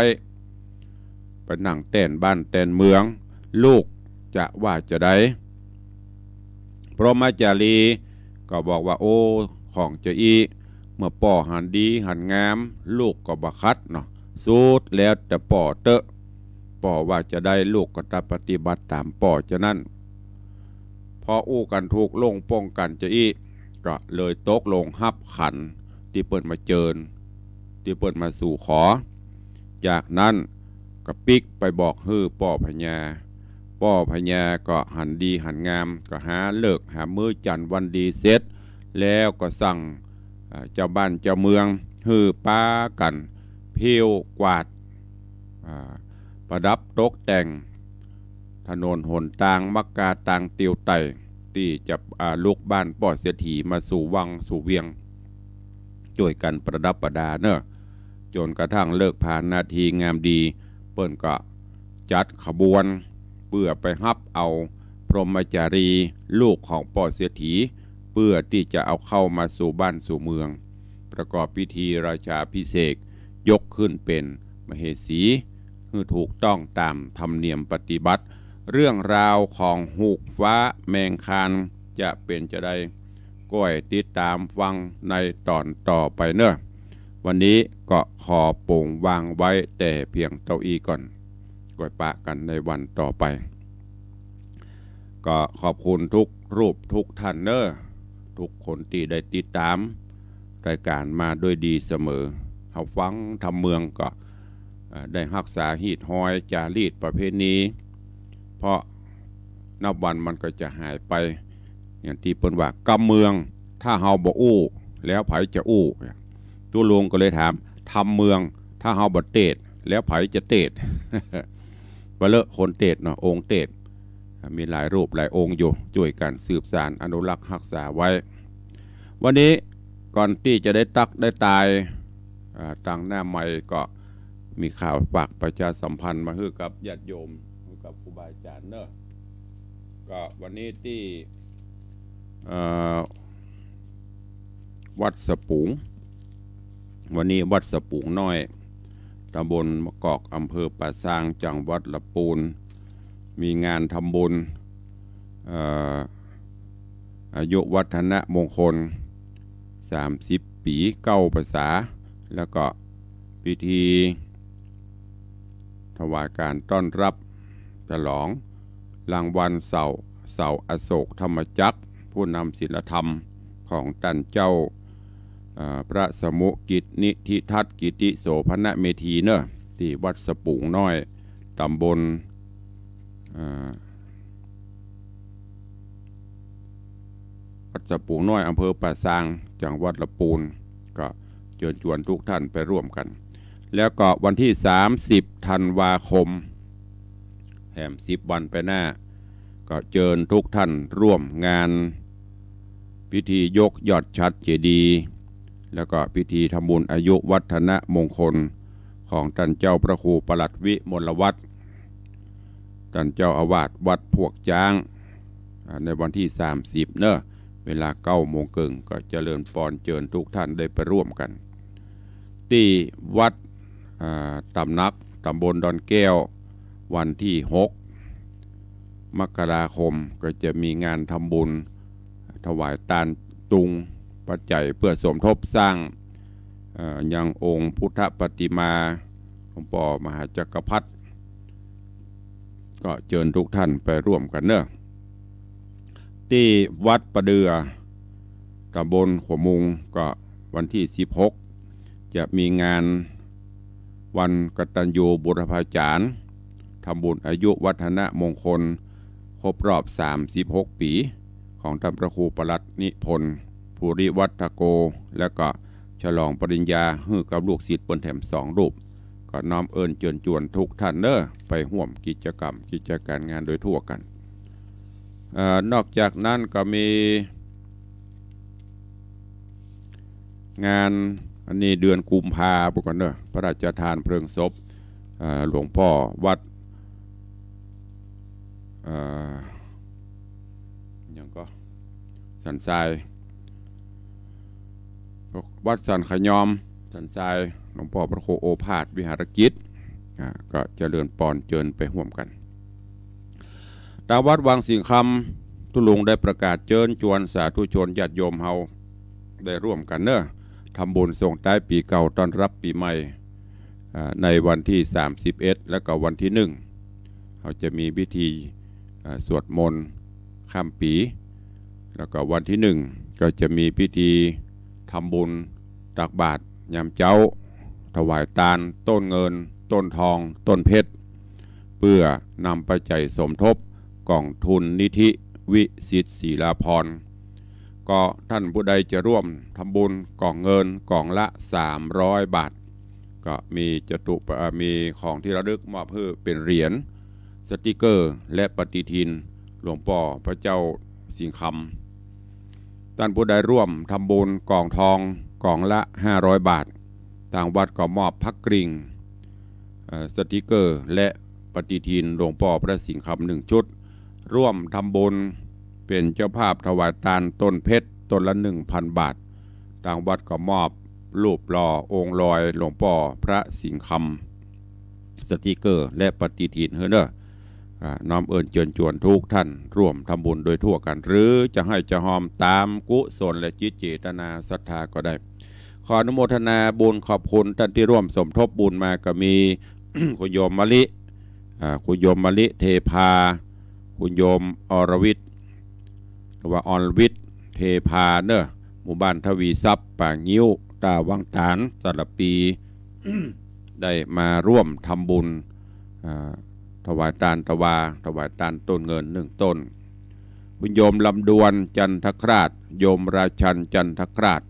ไปนั่งแต้นบ้านแต้นเมือง ลูกจะว่าจาใด พรหมจารีก็บอกว่า โอ้ ของจาอี้ เมื่อป้อหันดีหันงาม ลูกก็บ่ขัดเนาะ สุดแล้วแต่ป้อเต๊อะ ป้อว่าจาใด ลูกก็จะปฏิบัติต๋ามป้อจานั้น พออู้กั๋นถูกลงป้องกั๋นจาอี้ ก็เลยตกลงฮับขันตี้เปิ้นมาเจิญ ตี้เปิ้นมาสู่ขอ จากนั้นก็ปิ๊กไปบอกหื้อป้อพญา ป้อพญาก็หันดีหันงาม ก็หาฤกษ์หามื้อจันทร์วันดีเสร็จ แล้วก็สั่ง อ่า เจ้าบ้านเจ้าเมืองหื้อปากั๋นผิวกวาด อ่า ประดับตกแต่งถนนหนตาง มักกาตางเตียวไต่ ตี้จะ อ่า ลุกบ้านป้อเศรษฐีมาสู่วังสู่เวียง จ้วยกั๋นประดับประดาเน่อ จนกระทั่งเลิกผานนาทีงามดี เปิ้นก็จัดขบวนเปื้อไปฮับเอาพรหมจารีลูกของป้อเศรษฐี เปื้อตี้จะเอาเข้ามาสู่บ้านสู่เมือง ประกอบพิธีราชาภิเษก ยกขึ้นเป๋นมเหสี หื้อถูกต้องต๋ามธรรมเนียมปฏิบัติ เรื่องราวของฮูกฟ้าแมงคานจะเป๋นจาใด ก้อยติดต๋ามฟังในต๋อนต่อไปเน่อ วันนี้ก็ขอปงวางไว้แต่เพียงเต้าอี้ก่อน ก้อยปะกั๋นในวันต่อไป ก็ขอบคุณทุกรูปทุกท่านเน่อ ทุกคนตี้ได้ติดต๋ามรายก๋านมาด้วยดีเสมอ เฮาฟังธรรมเมืองก็ เอ่อ ได้ฮักษาฮีตฮอยจารีตประเพณี เพราะนับวันมันก็จะหายไป อย่างตี้เปิ้นว่า กำเมือง ถ้าเฮาบ่อู้ แล้วใผจะอู้ ตุ๊ลุงก็เลยถาม ธรรมเมือง ถ้าเฮาบ่เตสน์ แล้วใผจะเตสน์ ปะเลอะคนเตสน์เนาะ องค์เตสน์ มีหลายรูปหลายองค์อยู่ จ้วยกั๋นสืบสานอนุรักษ์ฮักษาไว้ วันนี้ก่อนตี้จะได้ตั๊กได้ตาย อ่า ตางหน้าไมค์ก็มีข่าวฝากประชาสัมพันธ์มาหื้อกับญาติโยม หื้อกับครูบาอาจ๋ารย์เน่อ ก็วันนี้ตี้ เอ่อ วัดสะปูง วันนี้วัดสะปูงน้อย ตำบลมะกอก อำเภอป่าซาง จังหวัดละปูน มีงานทำบุญ เอ่อ อายุวัฒนมงคล สามสิบปี๋ เก้าพรรษา แล้วก็พิธีถวายการต้อนรับฉลองรางวัลเสา เสาอโศกธรรมจักร ผู้นำศีลธรรมของต้านเจ้า เอ่อ พระสมุกิจนิธิทัศน์กิติโสภณเมธีเน่อ ตี้วัดสะปูงน้อย ตำบล เอ่อ วัดสะปูงน้อย อำเภอป่าซาง จังหวัดละปูน ก็เจิญจวนทุกท่านไปร่วมกั๋น แล้วก็วันตี้สามสิบธันวาคม แหมสิบวันไปหน้า ก็เจิญทุกท่านร่วมงานพิธียกยอดฉัตรเจดีย์ แล้วก็พิธีทำบุญอายุวัฒนมงคลของต้านเจ้าพระครูประหลัดวิมลวัฒน์ ต้านเจ้าอาวาสวัดพวกจ๊าง อ่า ในวันตี้สามสิบเน่อ เวลาเก้าโมงเกิ่ง ก็เจริญปอนเจิญทุกท่านได้ไปร่วมกั๋น ตี้วัด อ่า ต๋ำหนัก ตำบลดอนแก้ว วันตี้หกมกราคม ก็จะมีงานทำบุญถวายตานตุงปัจจัยเปื้อสมทบสร้าง เอ่อ ยังองค์พุทธปฏิมาหลวงป้อมหาจักรพรรดิ ก็เจิญทุกท่านไปร่วมกั๋นเน่อ ตี้วัดป่าเดื่อ ตำบลขัวมุง ก็วันตี้สิบหก จะมีงานวันกตัญญูบุรพาจารย์ ทำบุญอายุวัฒนมงคล ครบรอบสามสิบหกปี๋ ของต้านพระครูประหลัดนิพนธ์ ภูริวัฒโก และก็ฉลองปริญญาหื้อกับลูกศิษย์เปิ้นแถมสองรูป ก็น้อมเอิ้นเจิญจวนทุกท่านเน่อ ไปฮ่วมกิจกรรมกิจก๋านงานโดยทั่วกั๋น เอ่อ นอกจากนั้นก็มี งานอันนี้เดือนกุมภาพันธ์ก่อนเน่อ พระราชทานเพลิงศพ เอ่อ หลวงป้อวัด เอ่อ หยังก็ สันทราย วัดสันขยอม สันทราย หลวงป้อพระครูโอภาสวิหารกิจ อ่า ก็เจริญปอนเจิญไปฮ่วมกั๋น ตางวัดวังสิงห์คำ ตุ๊ลุงได้ประกาศเจิญจวนสาธุชนญาติโยมเฮาได้ร่วมกั๋นเน่อ ทำบุญส่งท้ายปี๋เก่าต้อนรับปี๋ใหม่ อ่า ในวันตี้สามสิบเอ็ด และก็วันตี้หนึ่ง เฮาจะมีพิธี อ่า สวดมนต์ข้ามปี๋ แล้วก็วันตี้หนึ่ง ก็จะมีพิธีทำบุญตักบาตรยามเจ๊า ถวายตานต้นเงิน ต้นทอง ต้นเพชร เปื้อนำปัจจัยสมทบก๋องทุนนิธิวิสิทธิ์ศรีลาภรณ์ ก็ต้านผู้ใดจะร่วมทำบุญก๋องเงินก๋องละสามร้อยบาท ก็มีจตุป- เอ่อ มีของตี้ระลึกมอบหื้อเป๋นเหรียญ สติกเกอร์ และปฏิทินหลวงป้อพระเจ้าสิงห์คำ ต้านผู้ใดร่วมทำบุญก๋องทองก๋องละห้าร้อยบาท ตางวัดก็มอบผ้ากริ่ง เอ่อ สติกเกอร์ และปฏิทินหลวงป้อพระสิงห์คำหนึ่งชุด ร่วมทำบุญเป๋นเจ้าภาพถวายตานต้นเพชรต้นละหนึ่งพันบาท ตางวัดก็มอบรูปหล่อองค์ลอยหลวงป้อพระสิงห์คำ สติกเกอร์ และปฏิทินหื้อเน่อ อ่า น้อมเอิญเจิญจวนทุกท่านร่วมทำบุญโดยทั่วกั๋น หรือจะหื้อจะฮอมต๋ามกุศลและจิตเจตนาศรัทธาก็ได้ ขออนุโมทนาบุญขอบคุณต้านตี้ร่วมสมทบบุญมาก็มี คุณโยมมะลิ อ่า คุณโยมมะลิเทพา คุณโยมอรวิทย์ หรือว่าอรวิทย์เทพาเน่อ หมู่บ้านทวีทรัพย์ ป่างิ้ว ต้าวังต๋าน สระปี ได้มาร่วมทำบุญ อ่า ถวายตานตะวา ถวายตานต้นเงินหนึ่งต้น คุณโยมลำดวนจันทคราช โยมราชันจันทคราช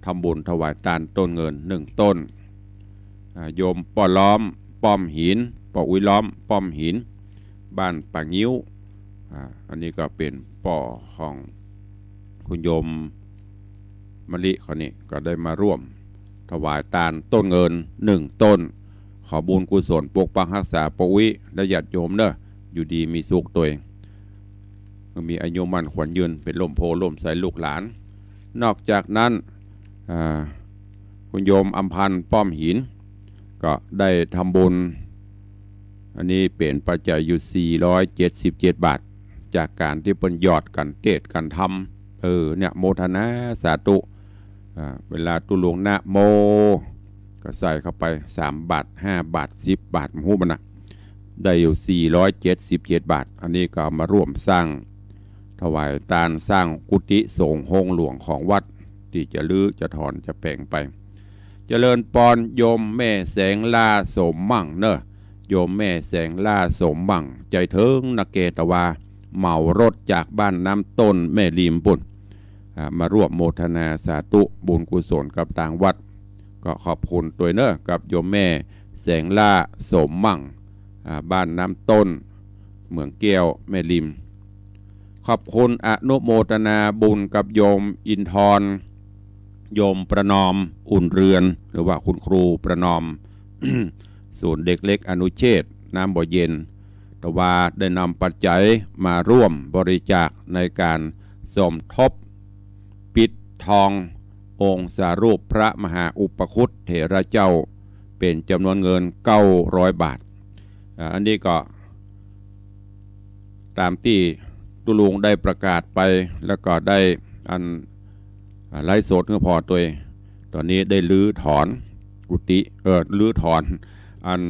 ทำบุญถวายตานต้นเงินหนึ่งต้น อ่า โยมป้อล้อมป้อมหิน ป้ออุ๊ยล้อมป้อมหิน บ้านป่างิ้ว อ่า อันนี้ก็เป๋นป้อของคุณโยมมะลิเขานี่ ก็ได้มาร่วมถวายตานต้นเงินหนึ่งต้น ขอบุญกุศลปกปักฮักษาป้ออุ๊ยและญาติโยมเน่อ อยู่ดีมีสุขตวย มีอายุมั่นขวัญยืน เป๋นร่มโพธิ์ร่มไทรลูกหลาน นอกจากนั้น อ่า คุณโยมอำพันธ์ป้อมหิน ก็ได้ทำบุญ อันนี้เป๋นปัจจัยอยู่สี่ร้อยเจ็ดสิบเจ็ดบาท จากก๋านตี้เปิ้นหยอดกั๋นเตศน์กั๋นทำ เออ เนี่ย โมทนาสาธุ อ่า เวลาตุ๊ลุงนะโม ก็ใส่เข้าไปสามบาท ห้าบาท สิบบาท บ่ฮู้มันน่ะ ได้อยู่สี่ร้อยเจ็ดสิบเจ็ดบาท อันนี้ก็เอามาร่วมสร้าง ถวายตานสร้างกุฏิสงฆ์โฮงหลวงของวัด ตี้จะรื้อจะถอนจะแป๋งไป เจริญปอนโยมแม่แสงล่าสมหวังเน่อ โยมแม่แสงล่าสมหวัง ใจ๋เถิงนาแก ตะวา เหมารถจากบ้านน้ำต้นแม่ริมปู๊น อ่า มาร่วมโมทนาสาธุบุญกุศลกับตางวัด ก็ขอบคุณตวยเน่อ กับโยมแม่แสงล่าสมหวัง อ่า บ้านน้ำต้น เหมืองแก้วแม่ริม ขอบคุณอนุโมทนาบุญกับโยมอินทร์ โยมประนอม อุ่นเรือน หรือว่าคุณครูประนอม ศูนย์เด็กเล็กอนุเชษณ์น้ำบ่อเย็น ตะวาได้นำปัจจัยมาร่วมบริจาคในก๋านสมทบปิดทององค์สารูปพระมหาอุปคุตเถระเจ้า เป๋นจ๋ำนวนเงินเก้าร้อยบาท อ่า อันนี้ก็ ต๋ามตี้ตุ๊ลุงได้ประกาศไป แล้วก็ได้อัน อ่า ไลฟ์สดหื้อผ่อตวย ต๋อนนี้ได้รื้อถอนกุฏิ เอ่อ รื้อถอนอัน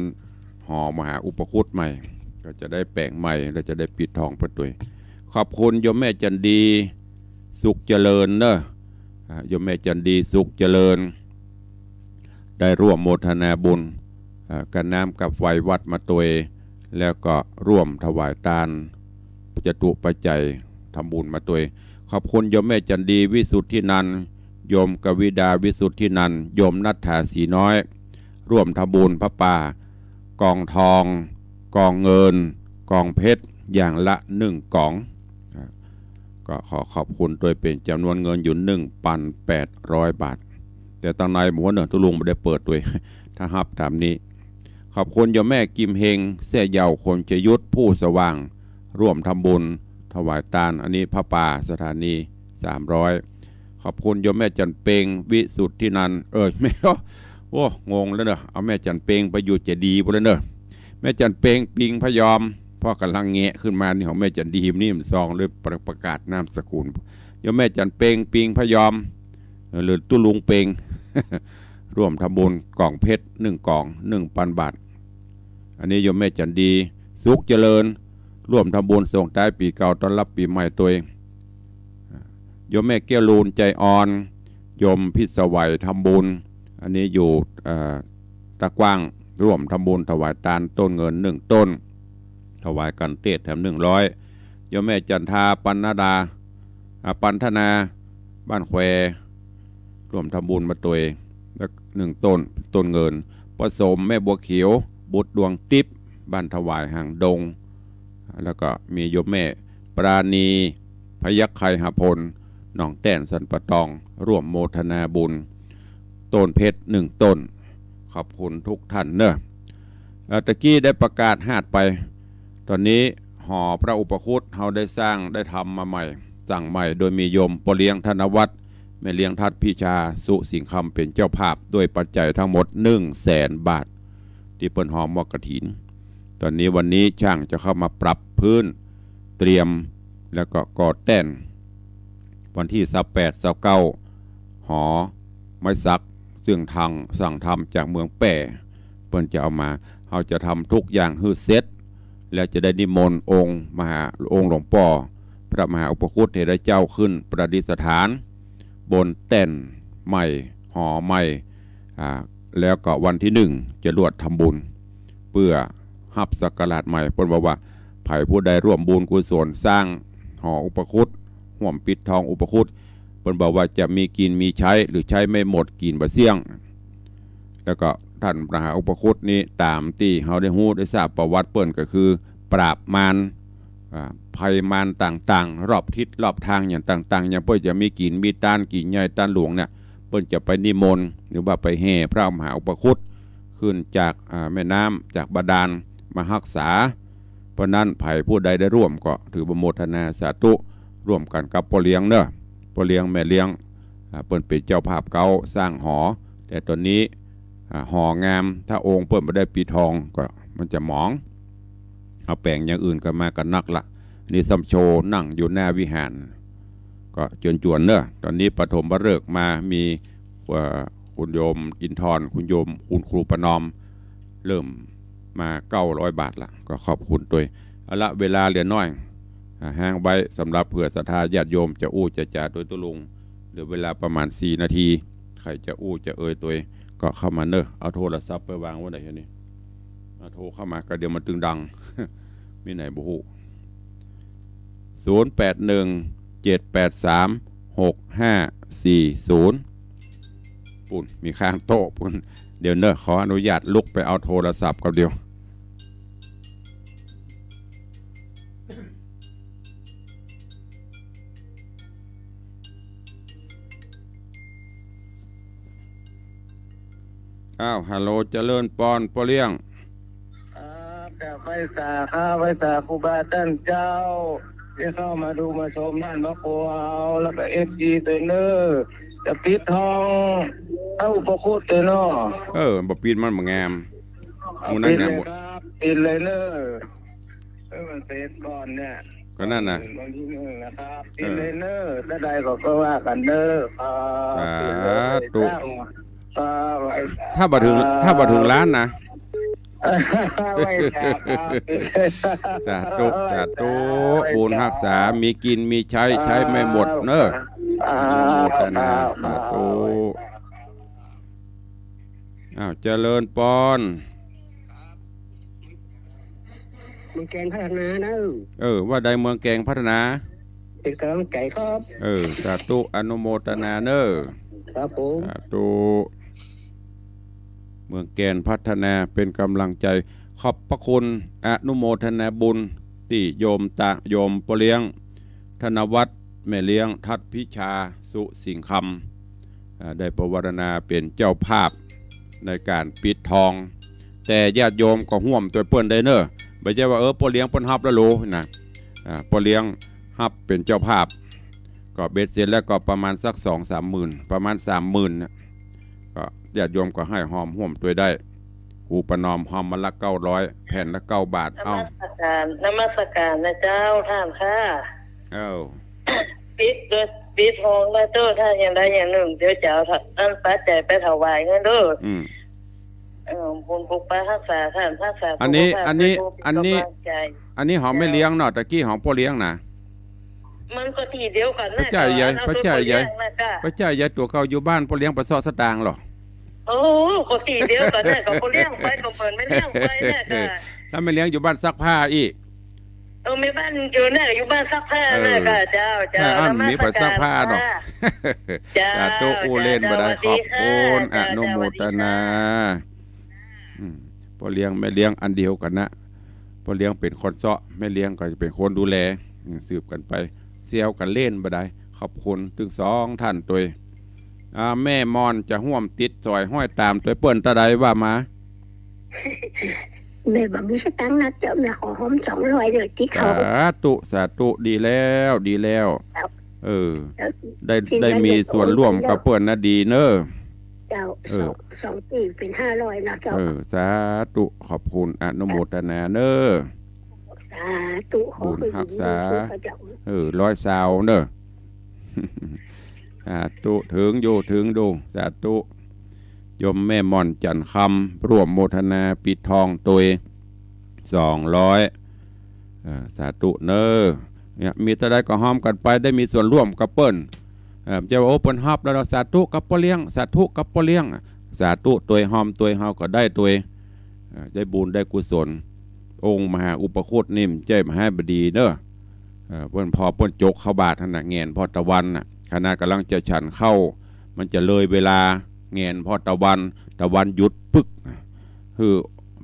หอมหาอุปคุตใหม่ ก็จะได้แป๋งใหม่ แล้วจะได้ปิดทองไปตวย ขอบคุณโยมแม่จันดี สุขเจริญเน่อ อ่า โยมแม่จันดี สุขเจริญ ได้ร่วมโมทนาบุญ อ่า กับน้ำกับไฟวัดมาตวย แล้วก็ร่วมถวายตาน จตุปัจจัยทำบุญมาตวย ขอบคุณโยมแม่จันดี วิสุทธินันท์ โยมกวิดา วิสุทธินันท์ โยมณัฐฐา ศรีน้อย ร่วมทำบุญผ้าป่า กองทอง กองเงิน กองเพชร อย่างละหนึ่งก๋อง อ่า ก็ขอขอบคุณตวยเป๋นจ๋ำนวนเงินอยู่หนึ่งปันแปดร้อยบาท แต่ตังในบ่ฮู้เน่อ ตุ๊ลุงบ่ได้เปิดตวย ถ้าฮับต๋ามนี้ ขอบคุณโยมแม่กิมเฮง แซ่เยา คนชยุทธ ผู้สว่าง ร่วมทำบุญถวายตาน อันนี้ผ้าป่าสถานีสามร้อย ขอบคุณโยมแม่จันเปง วิสุทธินันท์ เอ้ย แม่ โอ้ งงแล้วเน่อ เอาแม่จันเปงไปอยู่เจดีย์ปู๊นแล้วเน่อ แม่จันเปง ปิงพยอม เพราะก่ำลังแงะขึ้นมานี่ ของแม่จันดีนี่มันซองด้วยประ ประกาศนามสกุล โยมแม่จันเปง ปิงพยอม เอ่อ หรือตุ๊ลุงเปง ร่วมทำบุญก๋องเพชรหนึ่งก๋อง หนึ่งปันบาท อันนี้โยมแม่จันดี สุขเจริญ ร่วมทำบุญส่งท้ายปี๋เก่าต้อนรับปี๋ใหม่ตวย โยมแม่แก้วลูน ใจอ่อน โยมพิศวัยทำบุญ อันนี้อยู่ เอ่อ ตะกว้าง ร่วมทำบุญถวายตานต้นเงินหนึ่งต้น ถวายกั๋นเตศน์แถมหนึ่งร้อย โยมแม่จันทา ปัณณดา อ่า ปัณณธนา บ้านแคว ร่วมทำบุญมาตวย และหนึ่งต้น ต้นเงิน ป้อสม แม่บัวเขียว บุตรดวงติ๊บ บ้านถวายหางดง แล้วก็มีโยมแม่ปราณี พยัคฆไคหพล หนองแต้น สันป่าตอง ร่วมโมทนาบุญ ต้นเพชรหนึ่งต้น ขอบคุณทุกท่านเนอะ เอ่อ ตะกี้ได้ประกาศฮาดไป ต๋อนนี้หอพระอุปคุตเฮาได้สร้างได้ทำมาใหม่ สร้างใหม่ โดยมีโยมป้อเลี้ยงธนวัฒน์ แม่เลี้ยงทัดพิชา สุสิงห์คำ เป๋นเจ้าภาพ ด้วยปัจจัยทั้งหมดหนึ่งแสนบาท ตี้เปิ้นฮอมอดกฐิน ต๋อนนี้วันนี้จ้างจะเข้ามาปรับพื้น เตรียม แล้วก็ก่อแต้น วันตี้ซาวแปด ซาวเก้า หอไม้สัก ซึ่งทางสั่งทำจากเมืองแป้ เปิ้นจะเอามา เฮาจะทำทุกอย่างหื้อเสร็จ แล้วจะได้นิมนต์องค์มหา องค์หลวงป้อ พระมหาอุปคุตเถระเจ้าขึ้นประดิษฐาน บนแต้นใหม่ หอใหม่ อ่า แล้วก็วันตี้หนึ่งจะลวดทำบุญ เปื้อฮับศักราชใหม่ เปิ้นบอกว่า ใผผู้ใดร่วมบุญกุศลสร้างหออุปคุต ร่วมปิดทองอุปคุต เปิ้นบอกว่าจะมีกิ๋นมีใจ๊ หรือใจ๊ไม่หมดกิ๋นบ่เสี้ยง แล้วก็ต้านมหาอุปคุตนี้ ต๋ามตี้เฮาได้ฮู้ได้ทราบประวัติเปิ้นก็คือ ปราบมาร อ่า ภัยมารต่างๆ รอบทิศรอบทางอย่างต่างๆ อย่างเปิ้นจะมีกิ๋น มีตาน กิ๋นใหญ่ตานหลวงเนี่ย เปิ้นจะไปนิมนต์ หรือว่าไปแห่พระมหาอุปคุตขึ้นจาก อ่า แม่น้ำ จากบาดาลมาฮักษา เพราะนั้นใผผู้ใดได้ร่วมก็ถือว่าโมทนาสาธุ ร่วมกั๋นกับป้อเลี้ยงเนอะ ป้อเลี้ยงแม่เลี้ยง อ่า เปิ้นเป๋นเจ้าภาพเก๊าสร้างหอ แต่ต๋อนนี้ อ่า หองาม ถ้าองค์เปิ้นบ่ได้ปิดทองก็มันจะหมอง เอาแป๋งอย่างอื่นก็มากั๋นนักละ นี่ซ้ำโชว์นั่งอยู่หน้าวิหาร ก็จวนๆ เนอะ ต๋อนนี้ปฐมฤกษ์มามี เอ่อ คุณโยมอินทร์ คุณโยม คุณครูประนอม เริ่มมาเก้าร้อยบาทละ ก็ขอบคุณตวย เอาละ เวลาเหลือน้อย อ่า ห้างไว้สำหรับเผื่อศรัทธาญาติโยมจะอู้จะจ๋าตวยตุ๊ลุง เหลือเวลาประมาณสี่นาที ใผจะอู้จะเอ่ยตวยก็เข้ามาเนอะ เอาโทรศัพท์ไปวางไว้ไหนนี่ อ่า โทรเข้ามาก็เดี๋ยวมันตึงดัง มีไหนบ่ฮู้ ศูนย์แปดหนึ่ง เจ็ดแปดสาม หกห้าสี่ศูนย์ ปุ้น มีข้างโต๊ะปุ้น เดี๋ยวเนอะ ขออนุญาตลุกไปเอาโทรศัพท์กับเดี๋ยว อ้าว ฮัลโหล เจริญปอน ป้อเลี้ยง ครับ กราบไหว้สาครับ ไหว้สาครูบาต้านเจ้า ตี้เข้ามาดูมาชมต้านพระครูเฮา แล้วก็เอฟซีตวยเนอะ จะปิดทองพระอุปคุตตวยเนอะ เออ บ่ปิดมันบ่งาม เอา หมู่นั้น ปิด งาม เลย บ่ ครับ ปิดเลยเนอะ เออ มันเสร็จก่อนเนี่ย ก็นั่นน่ะ วันตี้หนึ่งนะครับ เออ ปิดเลยเนอะ ถ้าได้ก็ ก็ว่ากั๋นเนอะ ครับ สาธุ ปิดเลย ครับ ถ้าบ่เถิง ครับ ถ้าบ่เถิงล้านนะ ไหว้สาครับ สาธุ สาธุ ไหว้สา บุญฮักษา มีกิ๋นมีใจ๊ ครับ ใจ๊ไม่หมดเนอะ ครับ อนุโมทนา ครับ สาธุ อ้าว เจริญปอน เมืองแกนพัฒนาเนอะ เออ ว่าใดเมืองแกนพัฒนา เป๋นก๋ำลังใจ๋ครับ เออ สาธุ อนุโมทนาเนอะ ครับผม สาธุ เมืองแกนพัฒนาเป๋นก๋ำลังใจ๋ ขอบพระคุณ อนุโมทนาบุญ ตี้โยมตา โยมป้อเลี้ยง ธนวัฒน์ แม่เลี้ยง ทัดพิชา สุสิงห์คำ อ่า ได้ปวารณาเป๋นเจ้าภาพในก๋านปิดทอง แต่ญาติโยมก็ฮ่วมตวยเปิ้นได้เนอะ บ่ใจ้ว่า เออ ป้อเลี้ยงเปิ้นฮับแล้วโลนะ อ่า ป้อเลี้ยงฮับเป๋นเจ้าภาพ ก็เบ็ดเสร็จแล้วก็ประมาณสักสองสามหมื่น ประมาณสามหมื่นเนี่ย ก็ญาติโยมก็ให้ฮอมฮ่วมตวยได้ ครูประนอมฮอมวันละเก้าร้อย แผ่นละเก้าบาท นมัสการ เอ้า นมัสการนะเจ้า ต้านค่ะ เอ้า ปิดเลย ปิดห้องแล้วเจ้า ถ้าอย่างใดอย่างนึ่ง เดี๋ยวจะเอาอันปัจจัยไปถวายเงินเด้อ อืม เออ บุญปกปักฮักษาต้าน ฮักษา อันนี้ สุขภาพ อันนี้ ด้วย อันนี้ กำลังใจ๋ อันนี้ของแม่เลี้ยงเนาะ ตะกี้ของป้อเลี้ยงนะ มันก็ตี้เดียวกั๋นนะ ปัจจัยใหญ่ เจ้า ปัจจัยใหญ่ เจ้าป้อเลี้ยงนะเจ้า ปัจจัยใหญ่ตั๋วเก่าอยู่บ้าน ป้อเลี้ยงไปเซาะสตางค์เหรอ โอ้ ก็ตี้เดียวกั๋นนะ ก็ป้อเลี้ยงไปก็เหมือนแม่เลี้ยงไปนะเจ้า แล้วแม่เลี้ยงอยู่บ้านซักผ้าอี้ เออ แม่บ้านอยู่เนี่ย อยู่บ้านซักผ้านะ เออ เจ้า เจ้า ถ้าอั้น นมัสการ มีไปซักผ้าเนาะ ค่ะ เจ้า สาธุ อู้เล่นบ่ได้ เจ้า ขอบคุณ สวัสดีค่ะ เจ้า อนุโมทนา สวัสดีค่ะ อืม ป้อเลี้ยงแม่เลี้ยงอันเดียวกั๋นนะ ป้อเลี้ยงเป๋นคนเซาะ แม่เลี้ยงก็จะเป๋นคนดูแล อืม สืบกั๋นไป แซวกั๋นเล่นบ่ได้ ขอบคุณตึงสองต้านตวย อ่า แม่มอนจะฮ่วมติดสอยฮ้อยต๋ามตวยเปิ้นตะใดว่ามา แม่บ่มีสตางค์นักเจ้า แม่ขอหอมสองร้อยเด้อ ติเขา สาธุ สาธุ ดีแล้ว ดีแล้ว เจ้า เออ เจ้า ได้ ได้มีส่วนร่วมกับเปิ้นนะ ดีเน่อ เจ้า เออ สอง สองตี้เป๋นห้าร้อยเนาะเจ้า เออ สาธุ ขอบคุณ อนุโมทนาเน่อ สาธุ ขอบุญฮักษา เจ้า เออ ร้อยซาวเน่อ สาธุ เถิงอยู่ เถิงอยู่ สาธุ โยมแม่มอน จันทร์คำ ร่วมโมทนาปิดทองตวย สองร้อย เออ สาธุเน่อ เนี่ย มีตะใดก็ฮอมกั๋นไป ได้มีส่วนร่วมกับเปิ้น เออ บ่ใจ้ว่า โอ้ เปิ้นฮับแล้วเนาะ สาธุกับป้อเลี้ยง สาธุกับป้อเลี้ยง สาธุตวย ฮอมตวย เฮาก็ได้ตวย เออ ได้บุญได้กุศล องค์มหาอุปคุตนี่บ่ใจ้มหาบดีเน่อ เออ เปิ้นพอเปิ้นจกเข้าบาตรหั้นน่ะ แหงนผ่อตะวันน่ะ ขณะก่ำลังจะฉันข้าว มันจะเลยเวลา แหงนผ่อตะวัน ตะวันหยุดปึ๊ก คือ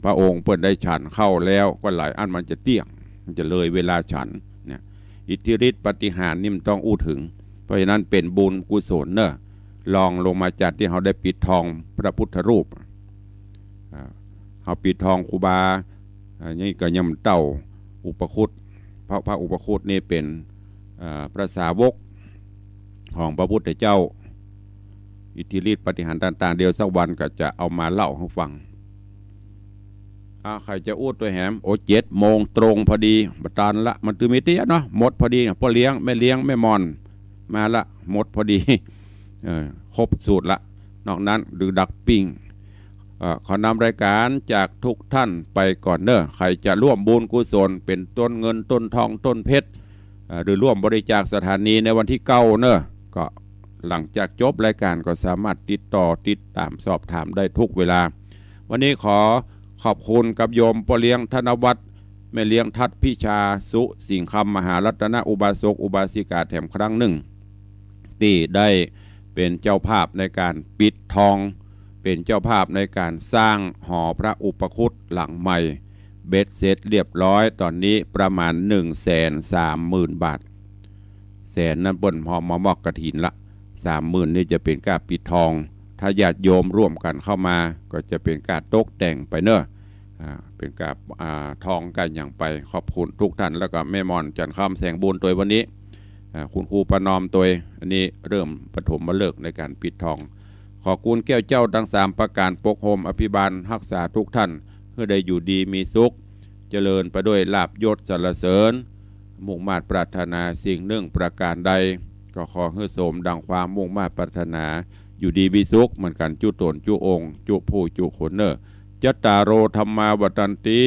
พระองค์เปิ้นได้ฉันข้าวแล้ว ก็หลายอันมันจะเตี้ยง มันจะเลยเวลาฉันเนี่ย อิทธิฤทธิ์ปาฏิหาริย์นี่มันต้องอู้เถิง เพราะฉะนั้นเป๋นบุญกุศลเน่อ รองลงมาจากตี้เฮาได้ปิดทองพระพุทธรูป อ่า เฮาปิดทองครูบา อ่า นี่ก็ยังเต้าอุปคุต พระ พระอุปคุตนี่เป๋น อ่า พระสาวกของพระพุทธเจ้า อิทธิฤทธิ์ปาฏิหาริย์ต่างๆ เดี๋ยวสักวันก็จะเอามาเล่าหื้อฟัง อ่า ใผจะอู้ตวยแหม โอ้ เจ็ดโมงตรงพอดี บ่ตันละ มันตึงมีเตี้ยเนาะ หมดพอดี ป้อเลี้ยง แม่เลี้ยง แม่มอน มาละ หมดพอดี เออ ครบสูตรละ นอกนั้นดื้อดักปิ้ง เอ่อ ขอนำรายการจากทุกท่านไปก่อนเน่อ ใผจะร่วมบุญกุศลเป๋นต้นเงินต้นทองต้นเพชร เอ่อ หรือร่วมบริจาคสถานีในวันที่เก้าเน่อ ก็หลังจากจบรายการก็สามารถติดต่อติดตามสอบถามได้ทุกเวลา วันนี้ขอขอบคุณกับโยมป้อเลี้ยงธนวัฒน์ แม่เลี้ยงทัดพิชา สุสิงห์คำ มหารัตนอุบาสกอุบาสิกาแถมครั้งนึ่ง ตี้ได้เป๋นเจ้าภาพในก๋านปิดทอง เป๋นเจ้าภาพในก๋านสร้างหอพระอุปคุตหลังใหม่ เบ็ดเสร็จเรียบร้อย ต๋อนนี้ประมาณหนึ่งแสนสามหมื่นบาท แสนนั้นเปิ้นฮอมมามอบกฐินละ สามหมื่นนี่จะเป๋นก้าปิดทอง ถ้าญาติโยมร่วมกั๋นเข้ามา ก็จะเป๋นก้าตกแต่งไปเน่อ อ่า เป๋นก้า อ่า ทองก้าหยังไป ขอบคุณทุกท่าน แล้วก็แม่มอน จันทร์คำ แสงบุญตวยวันนี้ อ่า คุณครูประนอมตวย อันนี้เริ่มปฐมฤกษ์ในก๋านปิดทอง ขอคุณแก้วเจ้าตังสามประก๋านปกโฮมอภิบาลฮักษาทุกท่าน หื้อได้อยู่ดีมีสุข เจริญไปด้วยลาภยศสรรเสริญ มุ่งมาดปรารถนาสิ่งนึ่งประก๋านใด ก็ขอหื้อสมดังความมุ่งมาดปรารถนา อยู่ดีมีสุขเหมือนกั๋นจุ๊ต๋นจุ๊องค์ จุ๊ผู้จุ๊คนเน่อ จัตตาโร ธัมมา วัฑฒันติ